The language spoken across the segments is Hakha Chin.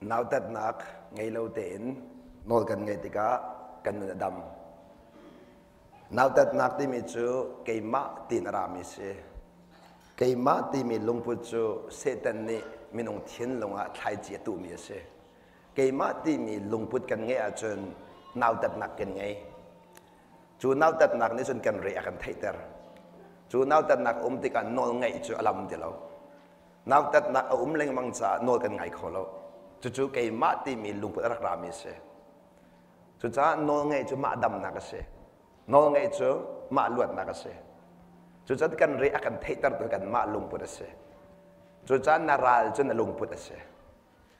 Nautatnak ngei lo tein nawl kan ngaih tikah kan nun a dam. Nautatnak timi cu keimah tiin a rami a si. Keimah timi lungput cu Satan nih minung thinlung ah thlaici a tuhmi a si. Keimah timi lungput kan ngeih ahcun nautatnak kan ngei. Cu nautatnak nih cun kan re a kan theihter. Cu nautatnak um tikah nawl ngeih cu a lam ti lo. Nautatnak a um lengmang caah nawl kan ngai kho lo. Cucu keimah timi lungput a rak rami a si. Cucaah nawl ngeih cu mah damnak a si. Nawl ngeih cu mah luatnak a si. Cucaah kan re a kan theihtertu kanmah lungput a si. Cucaah na ral cu na lungput a si.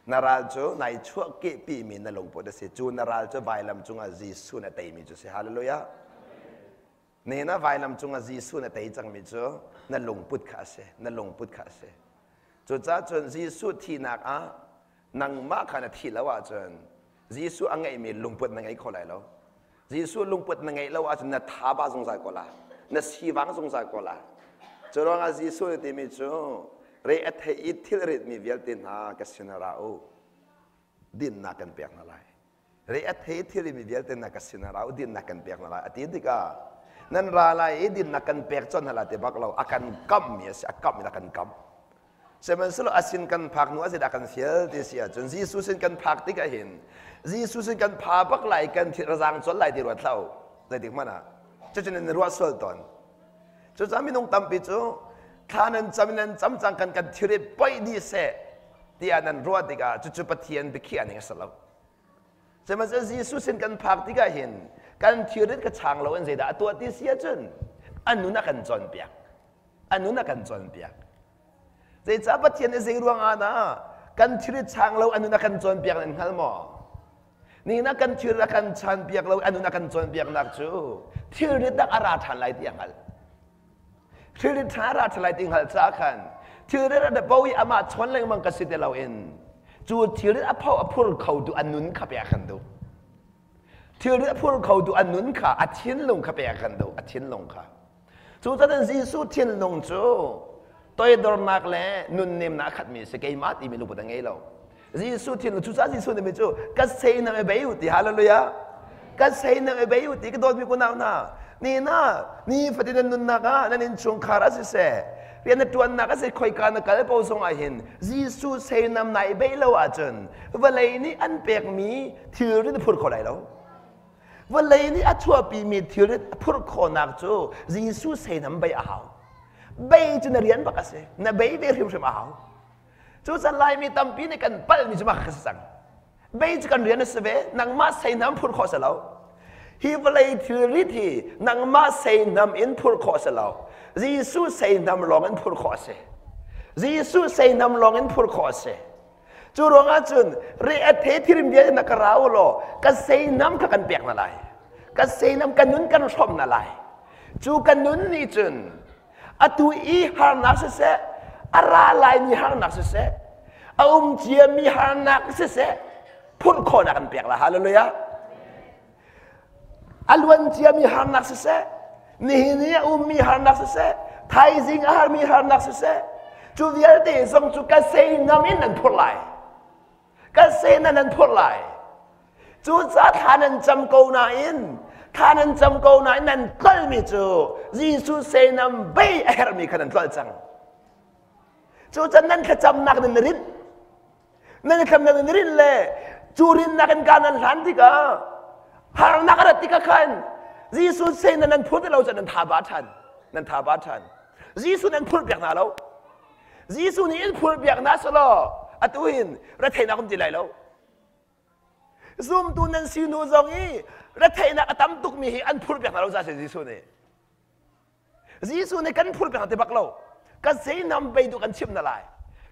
Na ral cu nai chuahkehpimi na lungput a si. Cu na ral cu vailam cungah Jesuh na teimi cu si. Hallelujah. Nihin ah vailam cungah Jesuh na tei cangmi cu na lungput kha a si. Na lungput kha a si. Cucaah cun Jesuh thihnak ah nangmah kha na thih lo ahcun Jesuh a ngeihmi lungput na ngei kho lai lo. Jesuh lungput na ngeih lo ahcun na thaba zungzal ko la. Na sivang zungzal ko la. Cu ruangah Jesuh nih timi cu re a thei i thil ritmi vialte hna ka sin ah ra u. Dinnak kan pek hna lai. Re a thei thil mi vialte na ka sin ah ra u dinnak kan pek hna lai a ti tikah nan ra lai i dinnak kan pek chon hna lai ti bak lo a kan kammi a si a kam in a kan kam sihmanhsehlaw a sin kan phak hnu ah zeidah kan fial ti si ahcun Jesuh sin kan phak tikah hin Jesuh sin kan pha bak lai kan thil razang chol lai ti ruat hlah u zeitik hmanh ah cucun nan ruah sual tawn cucaah minung tampi cu thla nan cam nan cam cang kan kan thil i poih dih seh tiah nan ruah tikah cucu Pathian biakhiah ning a si lo Sihmanhsehlaw Jesuh sin kan phak tikah hin kan thilrit ka chang lo in zeidah a tuah ti si ahcun a nun a kan cawnpiak. A nun a kan cawnpiak. Zeicah Pathian nih zei ruang ah dah kan thilrit chang lo a nun a kan cawnpiak nan hngal maw? Nihin ah kan thilrit a kan chanpiak lo a nun a kan cawnpiaknak cu thilrit dak a ra ṭhan lai ti a hngalh. Thilrit ṭha ra ṭha lai ti hngalh caah khan thilrit a bo i amah chawn lengmang ka si ti loin cu thilrit a pho a phur khotu a nun kha pek kan duh. Thilrit a phur khotu a nun kha a thinlung kha pek kan duh a thinlung kha. Cucaah Jesuh thinlung cu toidornak le nunnemnak a khatmi a si keimah timi lungput a ngei lo. Jesuh thinlung cucaah Jesuh nih cu ka sei na bei u ti hallelujah ka sei na bei u ti ka dawtmi kunau hna ni na ni fatin nan nunnak ah nan innchungkhar ah siseh rian na tuannak a si khoika na kal po zong ah hin Jesuh seinam nai bei lo ahcun vawlei nih an pekmi thilri na phur kho lai lo vawlei nih a chuahpimi thilri phurh khawhnak cu Jesuh seinam bei a hau bei cu na rian bak a si na bei ve hrimhrim a hau Cucan Laimi tampi nih kan palhmi cu mah ka si cang. Bei cu kan rian a si ve, nangmah seinam phurh khawh si lo. Hi vawlei thilrit hi nangmah seinam in phurh khawh si lo. Jesuh seinam lawng in phurh khawh a si. Jesuh seinam lawng in phurh khawh a si. Cu ruangah cun re a the thirim bia na ka ra u law ka seinam kha kan pek na lai. Ka seinam ka nun kan hrawmh na lai. Cu ka nun nih cun Atu i harnak siseh, a ra laimi harnak siseh, a um ciami harnak siseh, phurh khawhnak an pek la. Hallelujah. A luan ciami harnak siseh, nihin i a ummi harnak siseh, thaizing a harmi harnak siseh, cu vialte zong cu ka seinam in nan phurh lai. Kan seh nan phurh lai. Cucaah thla nan cam ko nain thla nan cam ko nain nan tlolmi cu Jesuh seinam bei a herhmi kha nan tlolh cang. Cucaah nan thlacamnak nan rinh. Nan thlacamnak nan rinh le cu rinnak in ka nan hlan tikah harnak a rat tikah khan Jesuh seinam nan phur ti lo cun nan tha ba ṭhan. Nan tha ba ṭhan. Jesuh nan phurh piak hna lo. Jesuh nih in phurh piak hna selaw atu hin retheihnak um ti lai lo. Zumtu nan si hnu zong i retheihnak a tam tukmi hi an phurh piak hna lo za si Jesuh nih. Jesuh nih kan phurh piak hna ti bak lo. Ka seinam bei tu kan chimh na lai.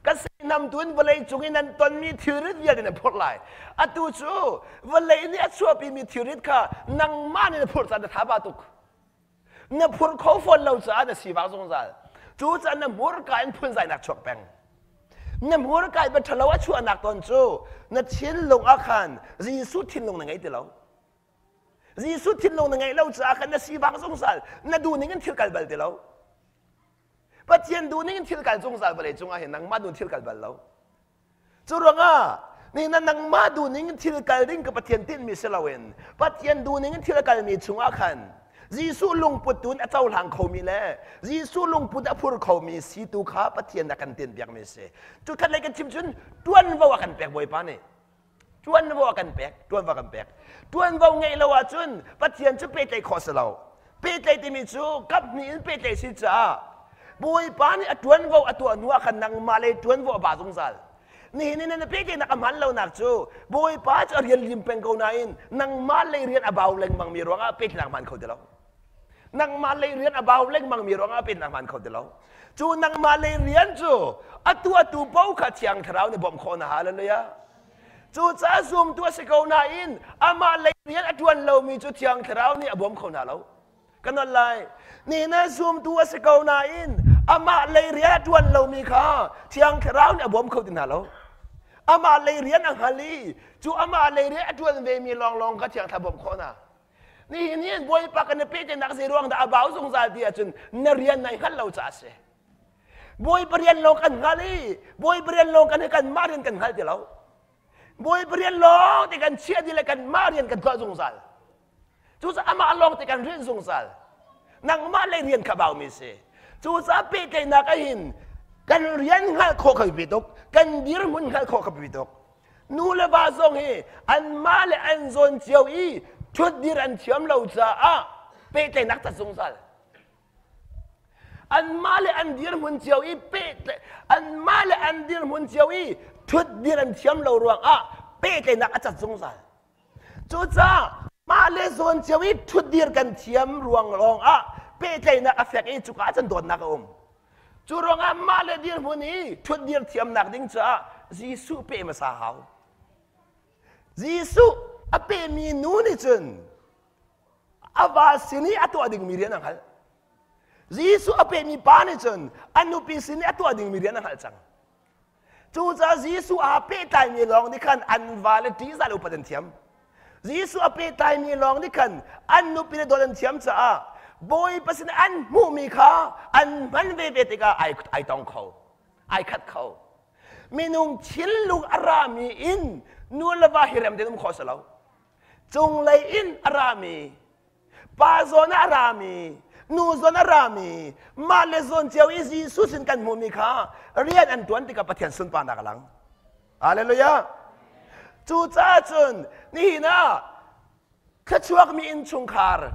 Ka seinam tu in vawlei cung i nan tonmi thilrit vialte nan phurh lai. Atu cu vawlei nih a chuahpimi thilrit kha nangmah nih na phurh caan na tha ba tuk. Na phur kho fawn lo caah na sivak zungzal. Cucaah na hmurka in phunzainak chuak peng. Na hmurka in ṭhalo a chuahnak tawn cu na thinlung ah khan Jesuh thinlung na ngei ti lo. Jesuh thinlung na ngeih lo caah khan na sivak zungzal. Na duh ning in thil kal bal ti lo. Pathian duh ning in thil kal zungzal vawlei cungah hin nangmah duh thil kal bal lo. Cu ruangah Ni na nangmah duhning in thil kal ding ka Pathian tinhmi si loin Pathian duhning in thil a kalmi chungah khan Jesuh lungput tu in a cohlang khomi le Jesuh lungput a phur khomi si tu kha Pathian a kan tinhpiakmi a si. Cu khat lei kan chim cun ṭuanvo a kan pek Bawipa nih. Ṭuanvo a kan pek, ṭuanvo a kan pek. Ṭuanvo ngeih lo ahcun Pathian cu pehtlaih khawh si lo. Pehtlaih timi cu kaphnih in pehtlaih si caah Bawipa nih a ṭuanvo a tuah hnu ah khan nangmah lei ṭuanvo a ba zungzal. Nihin in na pehtlaihnak a hman lonak cu Bawipa cu a rian lim peng ko nain nangmah lei rian a bau lengmang mi ruangah pehtlaihnak hman kho ti lo. Nangmah lei rian a bau lengmang mi ruangah pehtlaihnak hman kho ti lo. Cu nangmah lei rian cu atu atu paoh kha Thiang Thlarau nih bawmh khawh na hallelujah. Cucaah zumtu a si ko nain amah lei rian a ṭuan lomi cu Thiang Thlarau nih a bawm kho hna lo. Ka nolh lai. Nihin ah zumtu a si ko nain amah lei rian a ṭuan lomi kha Thiang Thlarau nih a bawm kho ti hna lo. Amah lei rian a hngal i cu amah lei rian a ṭuan vemi lawnglawng kha Thiang Thlarau bawmh khawh hna. Nihin hi Bawipa kan i pehtlaihnak zei ruang dah a bau zungzal ti ahcun na rian nai hngalh lo caah a si. Bawipa rian lawng kan hngal i Bawipa rian lawng kan kanmah rian kan hngal ti lo. Bawipa rian lawng te kan chiah dih le kanmah rian kan tuah zungzal. Cucaah amah lawng te kan rinh zungzal. Nangmah lei rian kha baumi si. Cucaah pehtlaihnak ahhin kan rian hngalh khawh kha biapi tuk. Kan dirhmun hngalh khawh kha biapi tuk. Nu le va zong hi anmah le an zawn cio i ṭhutdir an thiam lo caah pehtlaihnak cat zungzal. Anmah le an dirhmun cio i anmah le an dirhmun cio i ṭhutdir an thiam lo ruangah pehtlaihnak a cat zungzal. Cucaah mah le zawn cio i ṭhutdir kan thiam ruang lawngah pehtlaihnak a fek i cuka ah cun dawtnak a um. Cu ruangah mah le dirhmun i ṭhutdir thiamnak ding caah Jesuh peh hmasa hau. Jesuh a pehmi nu nih cun a va sin i a tuah dingmi rian a hngalh. Jesuh a pehmi pa nih cun a nupi sin i a tuah dingmi rian a hngalh cang. Cucaah Jesuh aa pehtlaimi lawng nih khan an vale ṭihzah le upat an thiam. Jesuh a pehtlaimi lawng nih khan an nupi le dawt an thiam caah Bawipa sin an hmuhmi kha an hman veve tikah ai, ai tong kho, ai khat kho. Minung thinlung a rami in nu le va hi rem tein um khawh si lo. Cunglei in a rami pa zawn ah a rami nu zawn a rami mah le zawn cio i Jesuh sin kan hmuhmi kha rian an ṭuan tikah Pathian sunparnak a lang. Hallelujah. Cucaah cun nihin ah thluachuakmi innchungkhar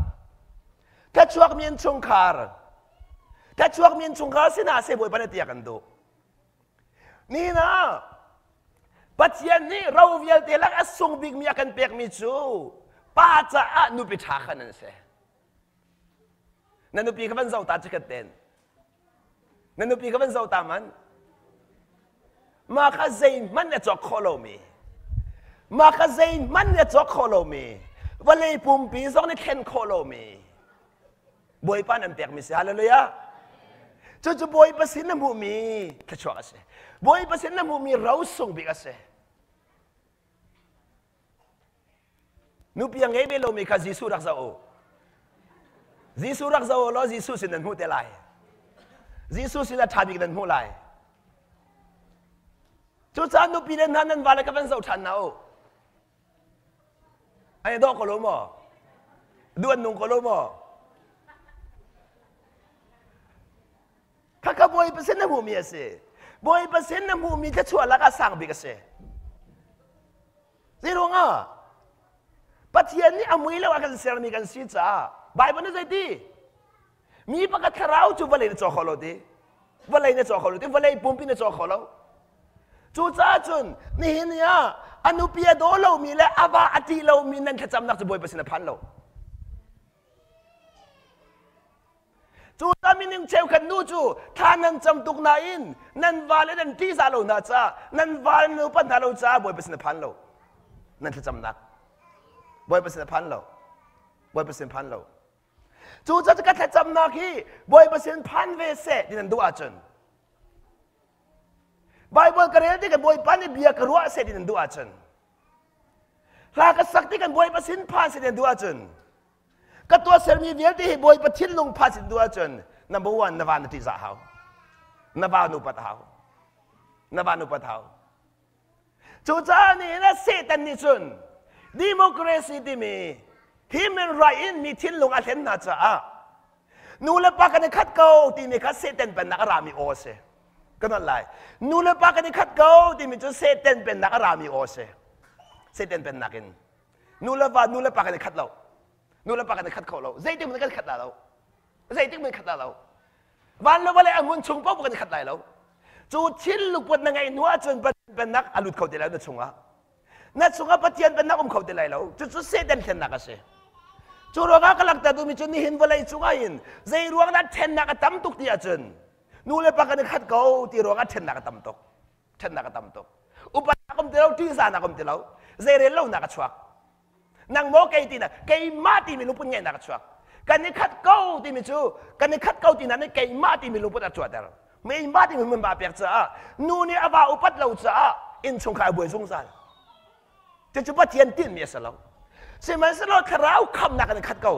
thluachuakmi innchungkhar thluachuakmi innchungkhar sinah seh Bawipa nih tiah kan duh. Nihin ah Pathian nih ro vialte lak a sung bikmi a kan pekmi cu pa caah nupi ṭha kha nan si. Na nupi kha van zoh ta chikat ten. Na nupi kha van zoh ta man. Mah kha zeihmanh a cawk khawh lomi. Mah kha zeihmanh a cawk khawh lomi. Vawlei pumpi zong nih thlen khawh lomi. Bawipa nan pekmi si. Hallelujah. Cucu Bawipa sin na hmuhmi thluachuah a si. Bawipa sin na hmuhmi ro sung bik a si. Nupi a ngei ve lomi kha Jesuh rak zoh u. Jesuh rak zoh u law Jesuh sin nan hmuh te lai. Jesuh sin a ṭha bik nan hmuh lai. Cucaah nupi le hna nan vale ka van zoh ṭhan hna u. An i dawh ko lo maw? Duh an nung ko lo maw? Khakha Bawipa sin na hmuhmi a si. Bawipa sin na hmuhmi thluachuah lakah sang bik a si. Zeiruangah? Pathian nih a mui lo a kan sermi kan si caah Bible nih zeiti? Mi pakhat thlarau cu vawlei na caw kho lo ti. Vawlei na caw kho lo ti. Vawlei pumpi na caw kho lo. Cucaah cun nihin ni ah a nupi a daw lomi le a va a ṭih lomi nan thlacamnak cu Bawipa sin a phan lo. Cucaah minung cheukhat nu cu thla nan cam tuk nain nan vale nan ṭihzah lo hna caah nan vale nan upat hna lo caah Bawipa sin a phan lo. Nan thlacamnak Bawipa sin a phan lo. Bawipa sin phan lo. Cucaah ka thlacamnak hi Bawipa sin phan ve seh ti nan duh ahcun Bible ka rel tikah Bawipa nih bia ka ruah seh ti nan duh ahcun hla ka sak tikah Bawipa sin phan seh ti nan duh ahcun ka tuahsermi vialte hi Bawipa thinlung phan seh ti duh ahcun number one na va na ṭihzah hau na va nu pat hau na va nu pat hau. Cucaah nihin ah Satan nih cun democracy timi human right in mi thinlung a hlen hna caah nu le pa kan i khat ko timi kha Satan pennak a rami aw a si. Kan on lai. Nu le pa kan i khat ko timi cu Satan pennak a rami aw a si. Satan pennak in nu le va nu le pa kan i khat lo. Nu le pa kan i khat kho lo. Zeitik hmanh kan khat la lo. Zeitik hmanh khat la lo. Van le vawlei a hmun chung paoh kan i khat lai lo. Cu thil lungput na ngeih hnu ahcun Pathian pennak a lut kho ti lo na chungah. Na chungah Pathian pennak um kho ti lai lo. Cucu Satan thlennak a si. Cu ruangah ka langhter duhmi cu nihin vawlei cungah hin zei ruang dah ṭhennak a tam tuk ti ahcun nu le pa kan i khat ko ti ruangah ṭhennak a tam tuk. Ṭhennak a tam tuk. Upatnak um ti lo, ṭihzahnak um ti lo, zeirel lonak a chuak. Nang maw kei ti na keimah timi lungput ngeihnak a chuak. Kan i khat ko timi cu kan i khat ko ti na nih keimah timi lungput a chuahter. Keimah timi hmunhma a pek caah nu nih a va upat lo caah innchungkhar a buai zungzal. Cucu Pathian tinhmi a si lo. Sihmanhsehlaw thlarau khamnak kan i khat ko.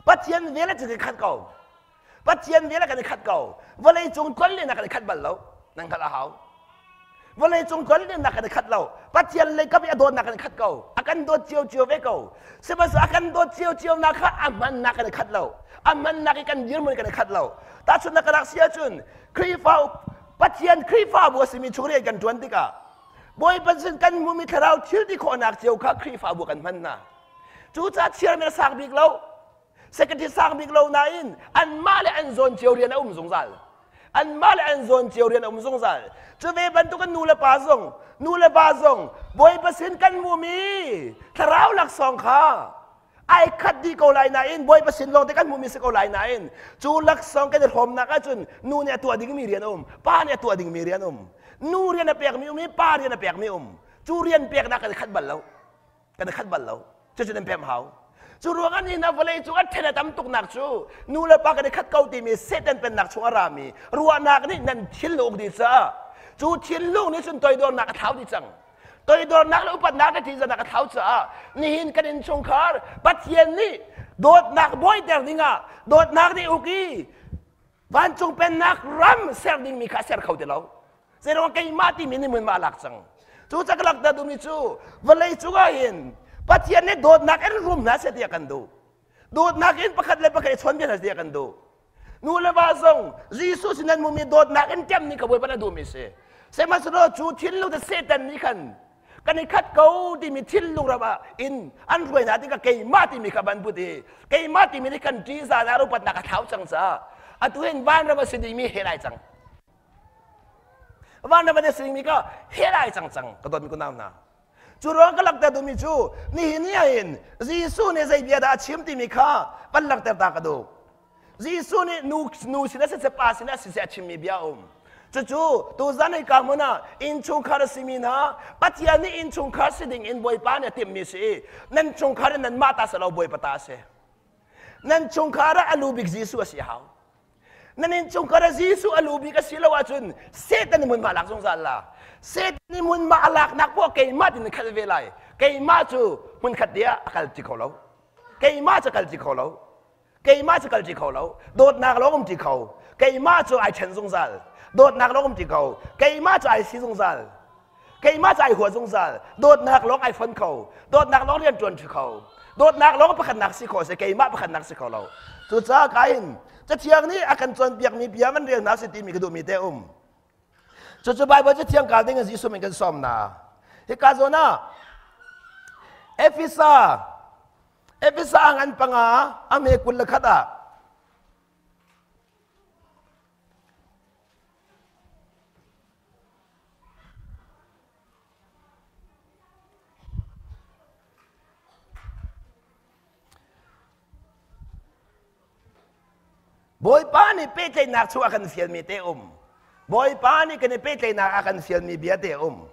Pathian vel cu kan i khat ko. Pathian vel kan i khat ko. Vawlei cung tlonlennak kan i khat bal lo. Nan hngalh a hau. Vawlei cung tlonlennak kan i khat lo. Pathian lei kap i a dawtnak kan i khat ko. A kan dawt cio cio ve ko. Sihmanhsehlaw a kan dawt cio cio nak kha a hmannak kan i khat lo. A hmannak i kan dirhmun kan i khat lo. Tahchunhnak ka rak si ahcun Khrihfa Pathian Khrihfabu a simi chung rian kan ṭuan tikah Bawipa sin kan hmuhmi thlarau thil ti khawhnak cio kha Khrihfabu kan hman hna. Cucaah chairman a sang bik lo, secretary sang bik lo nain anmah le an zawn cio rian a um zungzal. Anmah le an zawn cio rian a um zungzal. Cu ve bantukin nu le pa zong, nu le pa zong Bawipa sin kan hmuhmi thlarau laksawng kha ai khat dih ko lai nain Bawipa sin lawng te kan hmuhmi si ko lai nain cu laksawng kan i hrawmnak ahcun nu nih a tuah dingmi rian a um pa nih a tuah dingmi rian a um nu rian a pekmi um i pa rian a pekmi um cu rian peknak kan i khat bal lo kan i khat bal lo cucu nan pem hau cu ruangah ni na vawlei cu a ṭhen a tam tuknak cu nu le pa kan i khat ko timi Satan pennak chung a rami ruahnak nih nan thinlung uk dih caah cu thinlung nih cun toidornak a thlau dih cang toidornak le upatnak le ṭihzahnak a thlau caah nihin kan innchungkhar Pathian nih dawtnak bawiter dingah dawtnak nih uk i vancung pennak ram ser dingmi kha a ser kho ti lo zeiruang keimah timi nih mun ma lak cang cu ca ka lak dah duhmi cu vawlei cungah hin Pathian nih dawtnak in rum hna seh tiah kan duh dawtnak in pakhat le pakhat i chawnbia hna seh tiah kan duh Nu le va zong Jesuh sin an hmumi dawtnak in ṭem nih ka Bawipa na duhmi si. Sihmanhsehlaw cu thinlung te Satan nih khan kan i khat ko timi thinlung ram ah in an hruai hna tikah keimah timi kha van put i keimah timi nih kan ṭihzahnak upatnak a thlau cang caah atu hin vanram a si dingmi hell ai cang. Vanram a si dingmi kha hell ai cang cang ka dawtmi kunau hna. Cu ruang ka langhter duhmi cu nihin ni ah hin Jesuh nih zei bia dah a chim timi kha van langhter ta ka duh. Jesuh nih nu, nu sinah siseh pa sinah siseh a chimmi bia a um. Cucu tuzan hei ka hmun ah innchungkhar a simi hna Pathian nih innchungkhar si ding in Bawipa nih a timhmi si i nan chungkhar in nanmah ta si lo Bawipa ta a si. Nan chungkhar ah a lu bik Jesuh a si a hau. Nan innchungkhar ah Jesuh a lu bik a si lo ahcun Satan nih hmunhma a lak zungzal la. Satan nih hmunhma a laknak poah keimah tin khat ve lai. Keimah cu hmunkhat te ah a kal ti kho lo. Keimah cu kal ti kho lo. Keimah cu kal ṭi kho lo. Dawtnak lawng um ṭi kho. Keimah cu ai ṭhen zungzal. Dawtnak lawng um ṭi kho. Keimah cu ai si zungzal. Keimah cu ai hua zungzal. Dawtnak lawng ai fon kho. Dawtnak lawng rian ṭuan ṭi kho. Dawtnak lawng pakhatnak si kho si. Keimah pakhatnak si kho lo. Cucaah kain Cathiang nih a kan cawnpiakmi bia van rel hna si timi ka duhmi te um. Cucu Baibal Cathiang kal ding in Jesuh min kan sawm hna. Hika zawn ah Efesa Efesa ngan panga a hme 21 ah Bawipa nih pehtlaihnak cu a kan fialmi te um. Bawipa nih kan i pehtlaihnak a kan fialmi bia te um.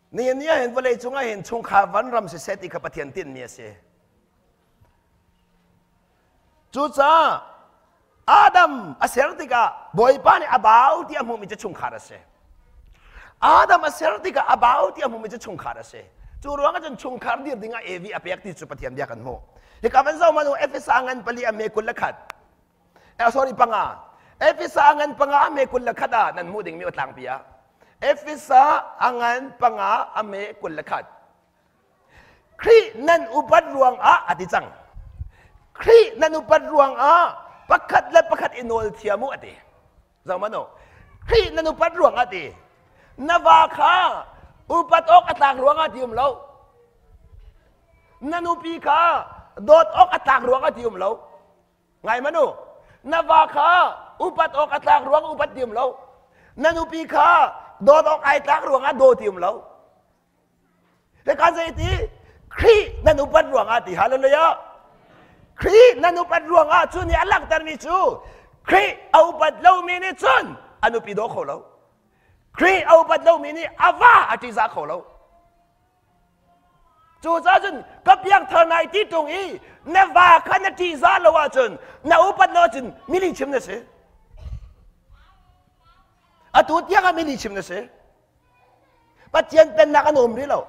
Nihin ni ahhin vawlei cung ahhin chungkhar vanram siseh ti kha Pathian tinhmi a si. Cucaah Adam a ser tikah Bawipa nih a bau ti a hmuhmi cu chungkhar a si. Adam a ser tikah a bau ti a hmuhmi cu chungkhar a si. Cu ruangah cun chungkhar dir dingah Evi a pek ti cu Pathian bia kan hmuh. Hika van zoh hmanh u Efesa ngan pali a me 21. Sorry panga. Efesa a ngan panga a me 21 ah nan hmuh dingmi tlangpi ah. Efesa a ngan panga a me 21. Khrih nan upat ruangah a ti cang. Khrih nan upat ruangah pakhat le pakhat i nawl thiam u a ti. Zohmanh u. Khrih nan upat ruangah ti. Na va kha upat awk a tlak ruangah ti um lo. Na nupi kha dawt awk a tlak ruangah ti um lo. Ngai manu. Na va kha upat awk a tlak ruang upat ti um lo. Na nupi kha dawt awk ai tlak ruangah daw ti um lo. Ka zei ti Khrih nan upat ruangah ti hallelujah. Khrih nan upat ruangah cu nih a langhtermi cu Khrih a upat lomi nih cun a nupi daw kho lo. Khrih a upat lomi nih a va a ṭihzah kho lo. Cucaah cun ka piangthar nai ti ṭung i na va kha na ṭihzah lo ahcun na upat lo ahcun mi lihchim na si. Atu tiang ah mi lihchim na si. Pathian pennak an um rih lo.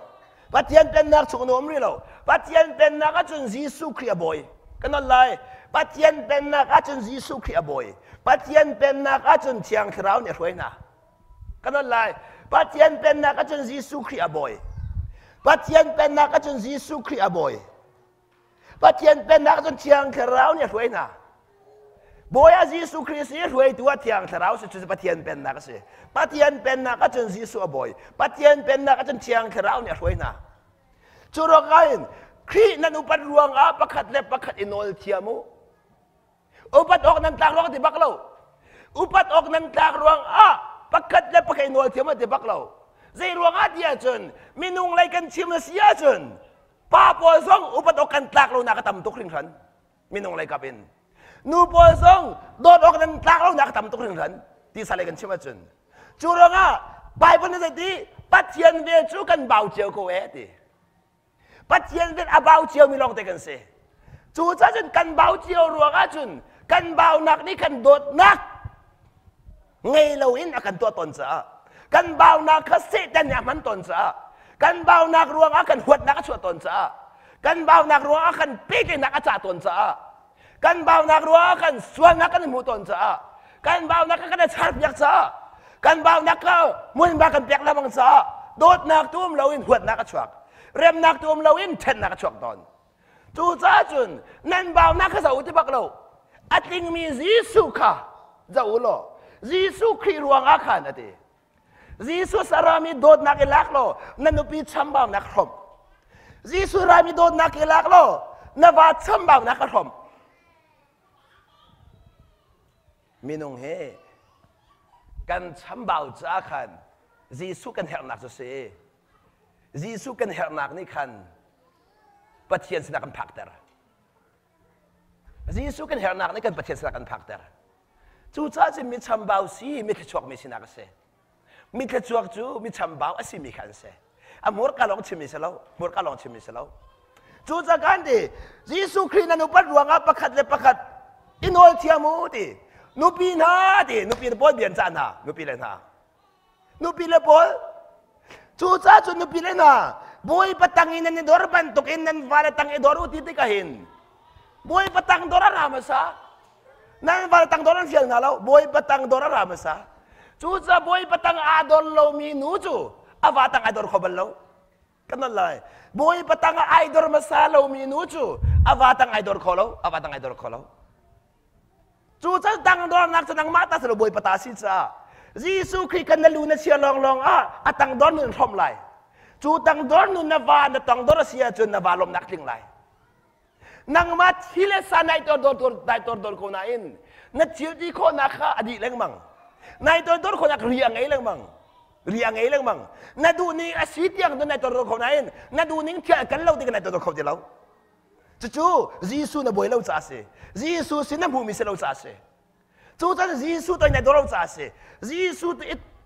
Pathian pennak chung an um rih lo. Pathian pennak ahcun Jesuh Khrih a bawi. Kan on lai. Pathian pennak ahcun Jesuh Khrih a bawi. Pathian pennak ahcun Thiang Thlarau nih a hruai hna. Kan on lai. Pathian pennak ahcun Jesuh Khrih a bawi. Pathian pennak ahcun Jesuh Khrih a bawi. Pathian pennak cun Thiang Thlarau nih a hruai hna. Bawi ah Jesuh Khrist hi hruaitu ah Thiang Thlarau si cu Pathian pennak a si. Pathian pennak ahcun Jesuh a bawi. Pathian pennak ahcun Thiang Thlarau nih a hruai hna. Cu ruangah hin Khrih nan upat ruangah pakhat le pakhat i nawl thiam u. Upat awk nan tlak ruang ti bak lo. Upat awk nan tlak ruangah pakhat le pakhat i nawl thiam ti bak lo. Zei ruangah ti ahcun minung lei kan chim a si ahcun Pa pawl zong upat awk kan tlak lonak a tam tuk hringhran. Minung lei kap in. Nu pawl zong dawt awk nan tlak lonak a tam tuk hringhran. Ti sale kan chim ahcun. Cu ruangah Bible nih zeiti Pathian vel cu kan bau cio ko e ti. Pathian vel a bau cio mi lawng te kan si. Cu cun kan bau cio ruang ahcun kan baunak nih kan dawtnak ngei loin a kan tuah tawn caah kan baunak kha Satan nih a hman tawn caah kan baunak ruangah kan huatnak a chuah tawn caah kan baunak ruangah kan pehtlaihnak a cah tawn caah kan baunak ruangah kan sualnak kan hmuh tawn caah kan baunak kha kan i charpiak caah kan baunak kha hmunhma kan pek lengmang caah dawtnak tu um loin huatnak a chuak remnak tu um loin ṭhennak a chuak tawn Cucaah cun nan baunak kha zoh ti bak lo. A tlingmi Jesuh kha zoh u law Jesuh Khrih ruangah khan a ti. Jesuh sarami dawtnak i lak law na nupi chambaunak hrawmh. Jesuh rami dawtnak i lak law na va chambaunak a hrawmh. Minung he kan chambau caah khan Jesuh kan herhnak cu si. Jesuh kan herhnak nih khan Pathian sinah kan phakter. Jesuh kan herhnak nih kan Pathian sinah kan phakter. Cucaah cun mi chambau si mi thluachuak mi sinak a si. Mi thluachuak cu mi chambau a simi kha an si. A hmurka lawng chimmi si lo, hmurka lawng chimmi si lo. Cucaah kan ti Jesuh Khrih nan upat ruangah pakhat le pakhat i nawl thiam u ti. Nupi hna ti, nupi le pawl bian cah hna, nupi le hna. Nupi le pawl cucaah cun nupi le hna Bawipa tang i nan i dor bantukin nan vale tang i dor u ti tikah hin Bawipa tang dor a ra hmasa nan vale tang dor an fial hna lo Bawipa tang dor a ra hmasa cucaah Bawipa tang aa dor lomi nu cu a va tang ai dor kho bal lo kan non lai Bawipa tang ah ai dor hmasa lomi nu cu a va tang ai dor kho lo a va tang ai dor kho lo Cu cal tangdornak cu nangmah ta silo Bawipa ta si caah Jesuh Khrih kan na lu na chia lawnglawng ah a tangdor nun hrawmh lai. Cu tangdor nun na va na tangdor a si ahcun na va lawmnak tling lai. Nangmah thi le sa nai tor dor dor nai tor dor ko nain na thil ti khawhnak kha a dih lengmang. Nai tor dor khawhnak ri a ngei lengmang. Ri a ngei lengmang. Na duh ning a si tiang tu nai tor dor kho nain na duh ning thial kan lo ti nai tor dor kho ti lo. Cucu Jesuh na buai lo caah a si. Jesuh sin na hmuhmi si lo caah a si. Cu can Jesuh toi na dor lo caah a si. Jesuh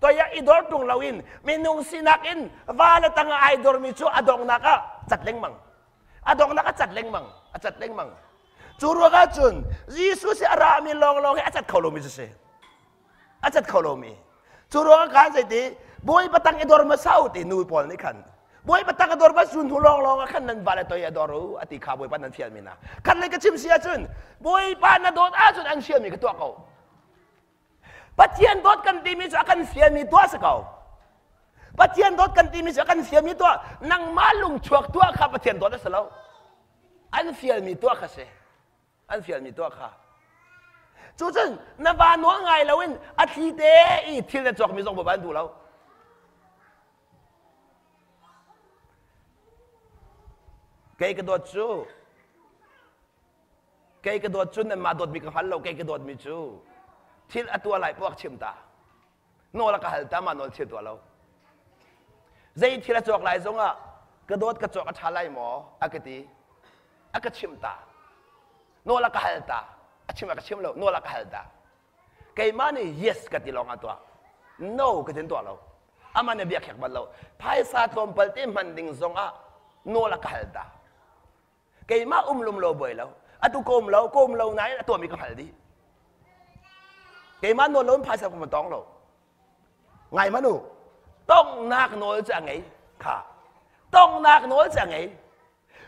toi ah i dor tung loin minung sinak in va le tang ah ai dormi cu a donghnak ah cat lengmang. A donghnak a cat lengmang. A cat lengmang. Cu ruangah cun Jesuh si a rami lawnglawng hi a cat kho lomi cu si. A cat kho lomi. Cu ruangah khan zeiti Bawipa tang i dor hmasa u ti nu pawl nih khan Bawipa tang a dor va sun hnu lawnglawng ah khan nan vale toi a dor u a ti kha Bawipa nan fialmi hna. Khat lei ka chim si ahcun Bawipa na dawt ahcun an fialmi ka tuah ko. Pathian dawt kan timi cu a kan fialmi tuah si ko. Pathian dawt kan timi cu a kan fialmi tuah. Nangmah lungchuak tuah kha Pathian dawt a si lo. An fialmi tuah kha si. An fialmi tuah kha. Cucun na va nawl ngai loin a thli te i thil na cawkmi zong bawipa an duh lo. Kei ka dawt cu kei ka dawt cu nanmah dawtmi ka hngal lo kei ka dawtmi cu thil a tuah lai poah chim ta nawl a ka hal ta mah nawl thil tuah lo zei thil a cawk lai zongah ka dawt ka cawk a ṭha lai maw a ka ti a ka chim ta nawl a ka hal ta a chim a ka chim lo nawl a ka hal ta keimah nih yes ka ti lawng ah tuah no ka tin tuah lo amah nih bia khek bal lo phaisa tlawmpal te hman ding zongah nawl a ka hal ta keimah um lum lo buai lo atu ka um lo ka um lo nain a tuahmi ka hngal dih keimah nawl lo in phaisa ka tong lo ngai manu tongnak nawl cu a ngei kha tongnak nawl cu a ngei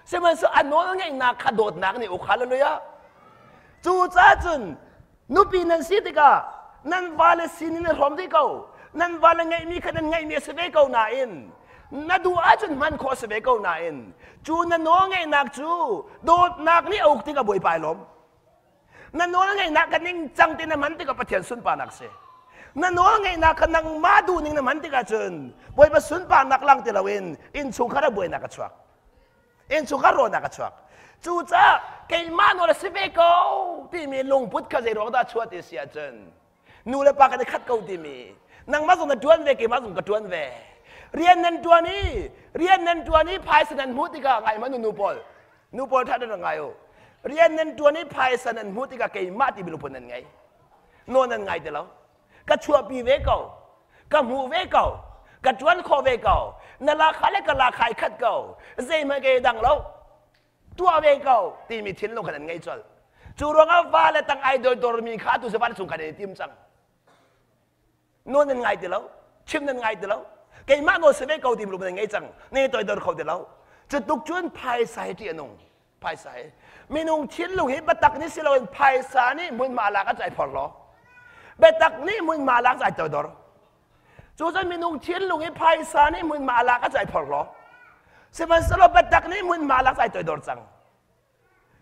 Sihmanhsehlaw a nawl ngeihnak kha dawtnak nih uk hallelujah. Cucaah cun nupi nan si tikah nan vale sin in hrawm dih ko. Nan vale ngeihmi kha nan ngeihmi a si ve ko nain na duh ahcun hman khawh a si ve ko nain cu na nawl ngeihnak cu dawtnak nih a uk tikah Bawipa ai lawm. Na nawl ngeihnak kha ningcang tein na hman tikah Pathian sunparnak si. Na nawl ngeihnak kha nangmah duhning na hman tikah cun Bawipa sunparnak lang ti loin innchungkhar ah buainak a chuak. Innchungkhar rawhnak a chuak. Cucaah keimah nawl a si ve ko timi lungput kha zei ruang dah chuah ti si ahcun nu le pa kan i khat ko timi nangmah zong na ṭuan ve keimah zong ka ṭuan ve rian nan ṭuan i rian nan ṭuan i phaisa nan hmuh tikah ngai hmanh nu pawl Nu pawl ṭha nan ngai u. Rian nan ṭuan i phaisa nan hmuh tikah keimah ti lungput nan ngei. Nawl nan ngai ti lo. Ka chuahpi ve ko. Ka hmuh ve ko. Ka ṭuan khawh ve ko. Na lakha le ka lakha i khat ko. Zeihmanh ka i dang lo. Tuah ve ko timi thinlung kha nan ngei colh. Cu ruangah va le tang ai dordormi kha atu cu va le chung kha nan i tim cang. Nawl nan ngai ti lo chim nan ngai ti lo keimah nawl si ve ko ti lung nan ngei cang ne toidor kho ti lo cu tuk cun phaisa hi ṭih a nung phaisa hi minung thinlung hi biatak nih si loin phaisa nih hmunhma lak a cai phor law biatak nih hmunhma lak cai toidor cu cun minung thinlung hi phaisa nih hmunhma lak a cai phor law sihmanhsehlaw biatak nih hmunhma lak cai toidor cang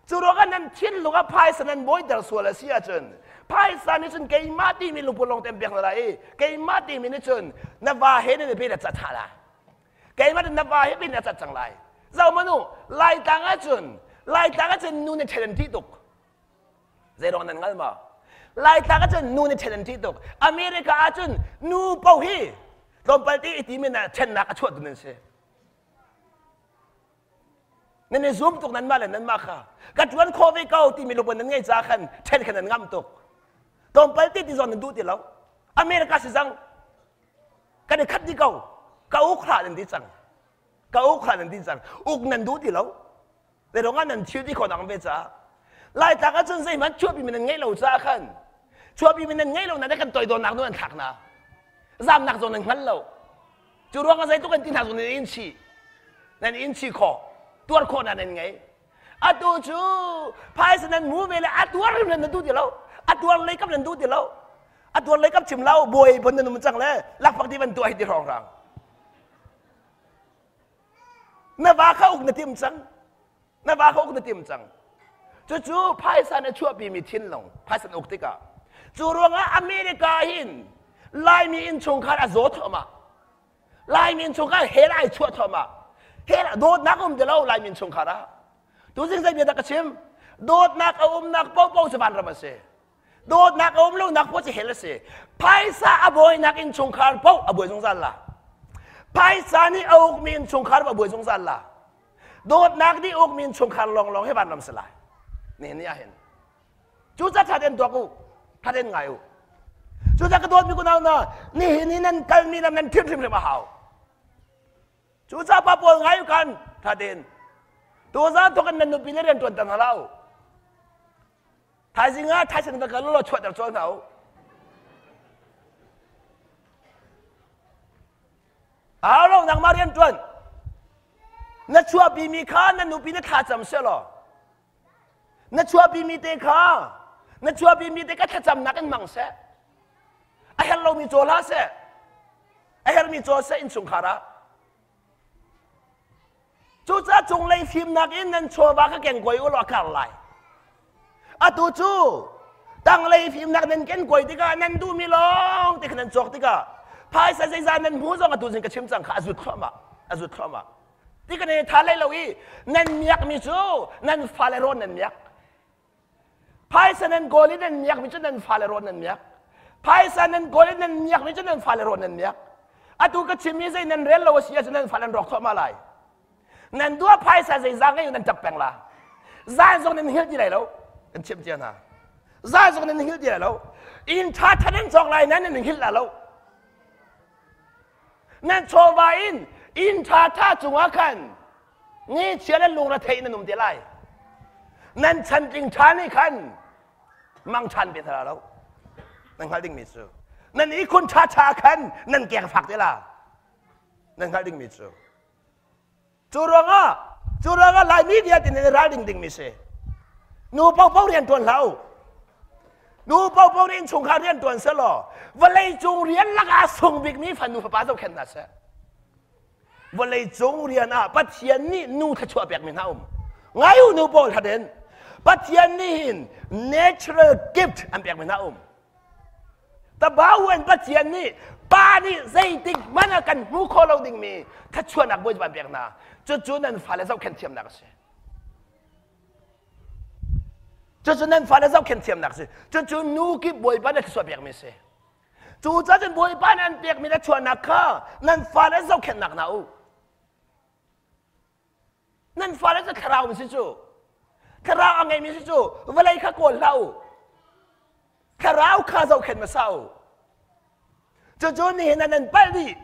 Cu ruangah nan thinlung ah phaisa nan bawiter sual a si ahcun phaisa nih cun keimah timi lungput lawng tem pek na lai i keimah timi nih cun na va he nan i na cat hna lai. Keimah nih na va he bin na cat cang lai. Zoh manu Laitlang ahcun Laitlang ahcun nu nih ṭhen an ṭih tuk. Zei ruang nan hngal maw? Laitlang ahcun nu nih ṭhen an ṭih tuk. America ahcun nu paoh hi tlawmpal te i timi na ṭhennak a chuahtu nan si. Nan i zum tuk nanmah le nanmah kha. Ka ṭuan khawh ve ko timi lungput nan ngei caah khan ṭhen kha nan ngamh tuk. Tlawmpal te ti zong nan duh ti lo. America si cang. Kan i khat dih ko. Ka uk hlah nan ti cang. Ka uk hlah nan ti cang. Uk nan duh ti lo. Zei ruangah nan thil ti khawh nak ve caah. Laitlak ahcun zeihmanh chuahpi mi nan ngeih lo caah khan chuahpi mi nan ngeih lo na kan toidornak nu an thlak na. Zamnak zong nan hngal lo. Cu ruangah zeitluk an ti hna zong nan in chih. Nan in chih khawh. Tuar khawhnak nan ngei. Atu cu phaisa nan mu ve le a tuar rim nan duh ti lo. A tuar lei kap nan duh ti lo. A tuar lei kap chim lo buai bon nan um cang le lakphak ti van tuah hi ti hrawng hrang. Na va kha uk na tim cang. Na va kha uk na tim cang. Cucu phaisa na chuahpimi thinlung phaisa na uk tikah cu ruangah America hin Laimi innchungkhar a zaw thluahmah. Laimi innchungkhar hell ai chuah thluahmah. Hell dawtnak um ti lo Laimi innchungkhar ah. Tuzing zei bia dah ka chim? Dawtnak a umnak paohpaoh cu vanram a si. Dawtnak a um lonak paoh cu hell a si. Phaisa a bawinak innchungkhar paoh a buai zungzal la. Phaisa nih a ukmi innchungkhar a buai zungzal la. Dawtnak nih ukmi innchungkhar lawnglawng hi vanram si lai. Nihin ni ah hin. Cucaah ṭha tein tuak u. Ṭha tein ngai u. Cucaah ka dawtmi kunau hna, nihin hi nan kalmi lam nan thim hrimhrim a hau. Cucaah pa pawl ngai u kan ṭha tein. Tuzaan thawk in nan nupi le rian ṭuanter hna hlah u. Thaizing ah thaizing va kal law chuahter cawl hna u. Aa lo nangmah rian ṭuan. Na chuahpimi kha na nupi na thlacam selaw na chuahpimi te kha na chuahpimi te ka thlacamnak in hmang seh. herh lomi caw hlah seh. A herhmi caw seh innchungkhar ah. Cucaah cunglei fimnak in nan chawva kha keng kawi u law a kar lai. Atu cu tanglei fimnak nan ken kawi tikah nan duhmi lawng te kha nan cawk tikah phaisa zeizah nan hmu zong atu zing ka chim cang kha a zut thluahmah a zut thluahmah. Ti kan i tha hlei lo i nan miakmi cu nan fale rawn nan miak. Phaisa nan kawl i nan miakmi cu nan fale rawn nan miak. Phaisa nan kawl i nan miakmi cu nan fale rawn nan miak. Atu ka chimmi zei nan rel lo a si ahcun nan fale an rawk thluahmah lai. Nan duah phaisa zeizah ngei nan ṭap peng la. Zan zong nan hil ti lai lo. Kan chimh cia hna. Zan zong nan hil ti lai lo. Inn ṭha ṭha nan cawk lai nan nan hil la lo. Nan chawva in inn ṭha ṭha cungah khan Ngeichia le lungretheih nan um te lai. Nan chantling ṭha nih khan mang ṭhan ve hna lo. Nan hngalh dingmi cu. Nan ihkhun ṭha ṭha khan nan keng fak te la. Nan hngalh dingmi cu. Cu ruangah cu ruangah Laimi vialte nan i ralring dingmi si. Nu paohpaoh rian ṭuan hlah u. Nu paohpaoh nih innchungkhar rian ṭuan selaw vawlei cung rian lakah sung bikmi fanu fapa zohkhenh hna seh. Vawleicung rian ah Pathian nih nu thluachuah pekmi hna um. Ngai u nu pawl haden. Pathian nih hin natural gift an pekmi hna um. Tabawan Pathian nih pa nih zeitik hmanh ah kan hmu kho lo dingmi thluachuahnak Bawipa an pek hna. Cucu nan fale zohkhenh thiamnak a si. Cucu nan fale zohkhenh thiamnak a si. Cucu nu kip Bawipa nih thluachuah pekmi a si. Cucaah cun Bawipa nih an pekmi na chuahnak kha nan fale zohkhenhnak hna u. Nan fale cu thlarau si cu. Thlarau a ngeimi si cu vawlei kha kawl hlah u. Thlarau kha zohkhenh hmasa u. Cucu nihin ah nan palh dih.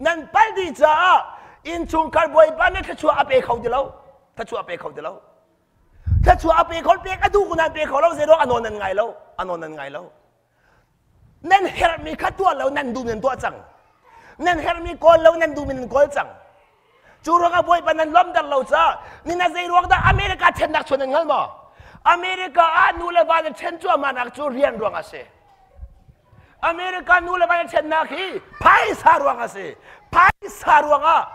Nan palh dih caah innchungkhar Bawipa nih thluachuah a pe kho ti lo. Thluachuah a pe kho ti lo. Thluachuah a pe kho pek a duh ko nan pe kho lo zeiruang a nawl nan ngai lo. A nawl nan ngai lo. Nan herhmi kha tuah lo nan duh nan tuah cang. Nan herhmi kawl lo nan duhmi nan kawl cang. Cu ruangah Bawipa nan lawmter lo caah nina zei ruang dah America ṭhennak chuan nan hngal maw? America ah nu le va na ṭhen cuahmah nak cu rian ruang a si. America nu le va na ṭhennak hi phaisa ruang a si. Phaisa ruangah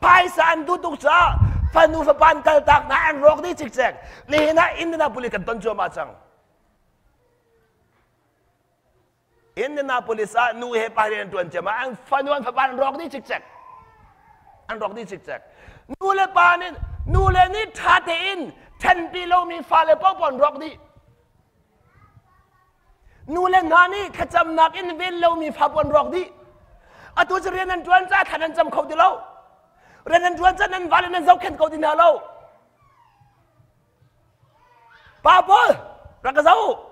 phaisa an duh tuk caah fanu fapa an kaltak hna an rawk dih cikcek. Nihin ah Indianapolis kan ton cuahmah cang. Indianapolis ah nu he pa rian ṭuan ciam ah an fanu an fapa an rawk dih cikcek. An rawk dih cikcek. Nu le pa nih nu le nih ṭha tein ṭhenpi lomi fale paohpaoh an rawk dih. Nu le hna nih thlacamnak in ven lomi fa paoh an rawk dih. Atu cu rian an ṭuan caah thla nan cam kho ti lo. Rian an ṭuan caah nan vale nan zohkhenh ko ti hna lo. Pa pawl rak ka zoh.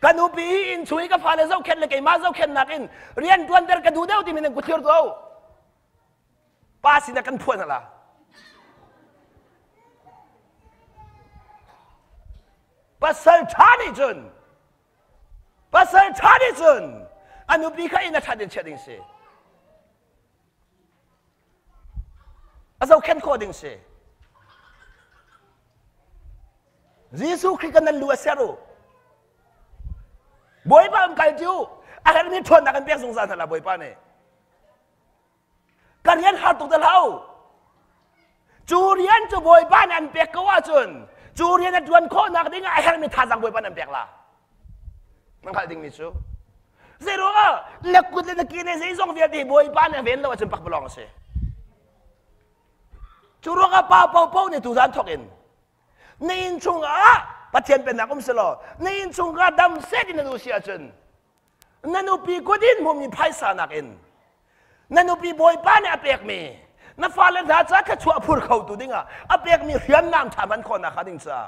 Ka nupi hi inn chung i ka fale zohkhenh le keimah zohkhenhnak in rian ṭuanter ka duh deuh timi nan kut thlir tuah u. Pa sinah kan phuan hala. Pasal ṭha nih cun pasal ṭha nih cun a nupi kha inn a ṭhat in chiah ding si. A zohkhenh khawh ding si. Jesuh Khrih kan nan lu a ser u. Bawipa um kal ti u. A herhmi ṭhawnnak kan pek zungzal hna la Bawipa nih. Ka rian har tuk te hlah u. Cu rian cu Bawipa nih an pek ko ahcun cu rian a ṭuan khawhnak ding ah a herhmi thazaang Bawipa nih an pek la. Na hngalh dingmi cu zeiruangah na kut le na ke ne zeizong vialte Bawipa nih a ven lo ahcun pakpalawng a si. Cu ruangah pa paohpaoh nih tuzan thawk in na inn chungah Pathian pennak um selaw na inn chungah dam set in na duh si ahcun na nupi kut in hmumi phaisa nakin na nupi bawipa nih a pekmi na fale hna ca thluachuah phur khotu dingah a pekmi hriamnam ṭha hman khawhnak hnga ding caah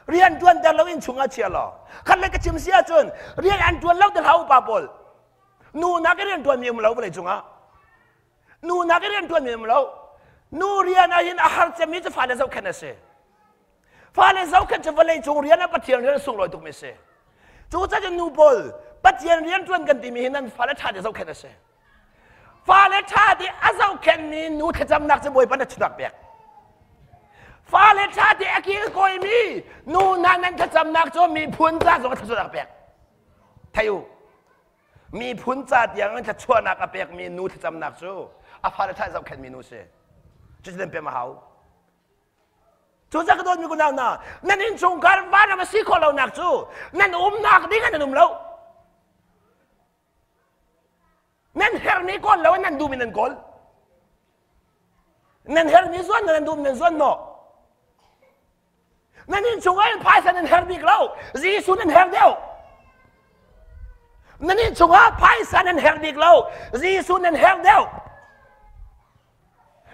rian ṭuanter lo in chungah chia law khat le ka chim si ahcun rian an ṭuan lo ti hlah upa pawl nu nak i rian ṭuanmi um lo vawlei cungah nu nak i rian ṭuanmi um lo nu rian ah hin a har cemmi cu fale zohkhenh a si Fale zohkhenh cu vawlei cung rian ah Pathian rian a sunglawi tukmi a si. Cucaah nu pawl Pathian rian ṭuan kan timi hi nan fale ṭha te zohkhenh a si. Fale ṭha te a zohkhenhmi nu thlacamnak cu Bawipa na chunak pek. Fale ṭha te a kilkawimi nu hna nan thlacamnak cu miphun ca zong thluachuahnak a pek. Thei u. Miphun ca tiang in thluachuahnak a pekmi nu thlacamnak cu a fale ṭha zohkhenhmi nu si. Cucu nan pem a hau. Cucaah ka dawtmi kunau hna, nan innchungkhar vanram a si khawh lonak cu nan umnak ding ah nan um lo. Nan hermi kawl lo in nan duhmi nan kawl. Nan hermi zuan nan duhmi nan zuan maw? Nan innchung ah phaisa nan her bik lo. Jesuh nan her deuh. Nan innchung ah phaisa nan her bik lo. Jesuh nan her deuh.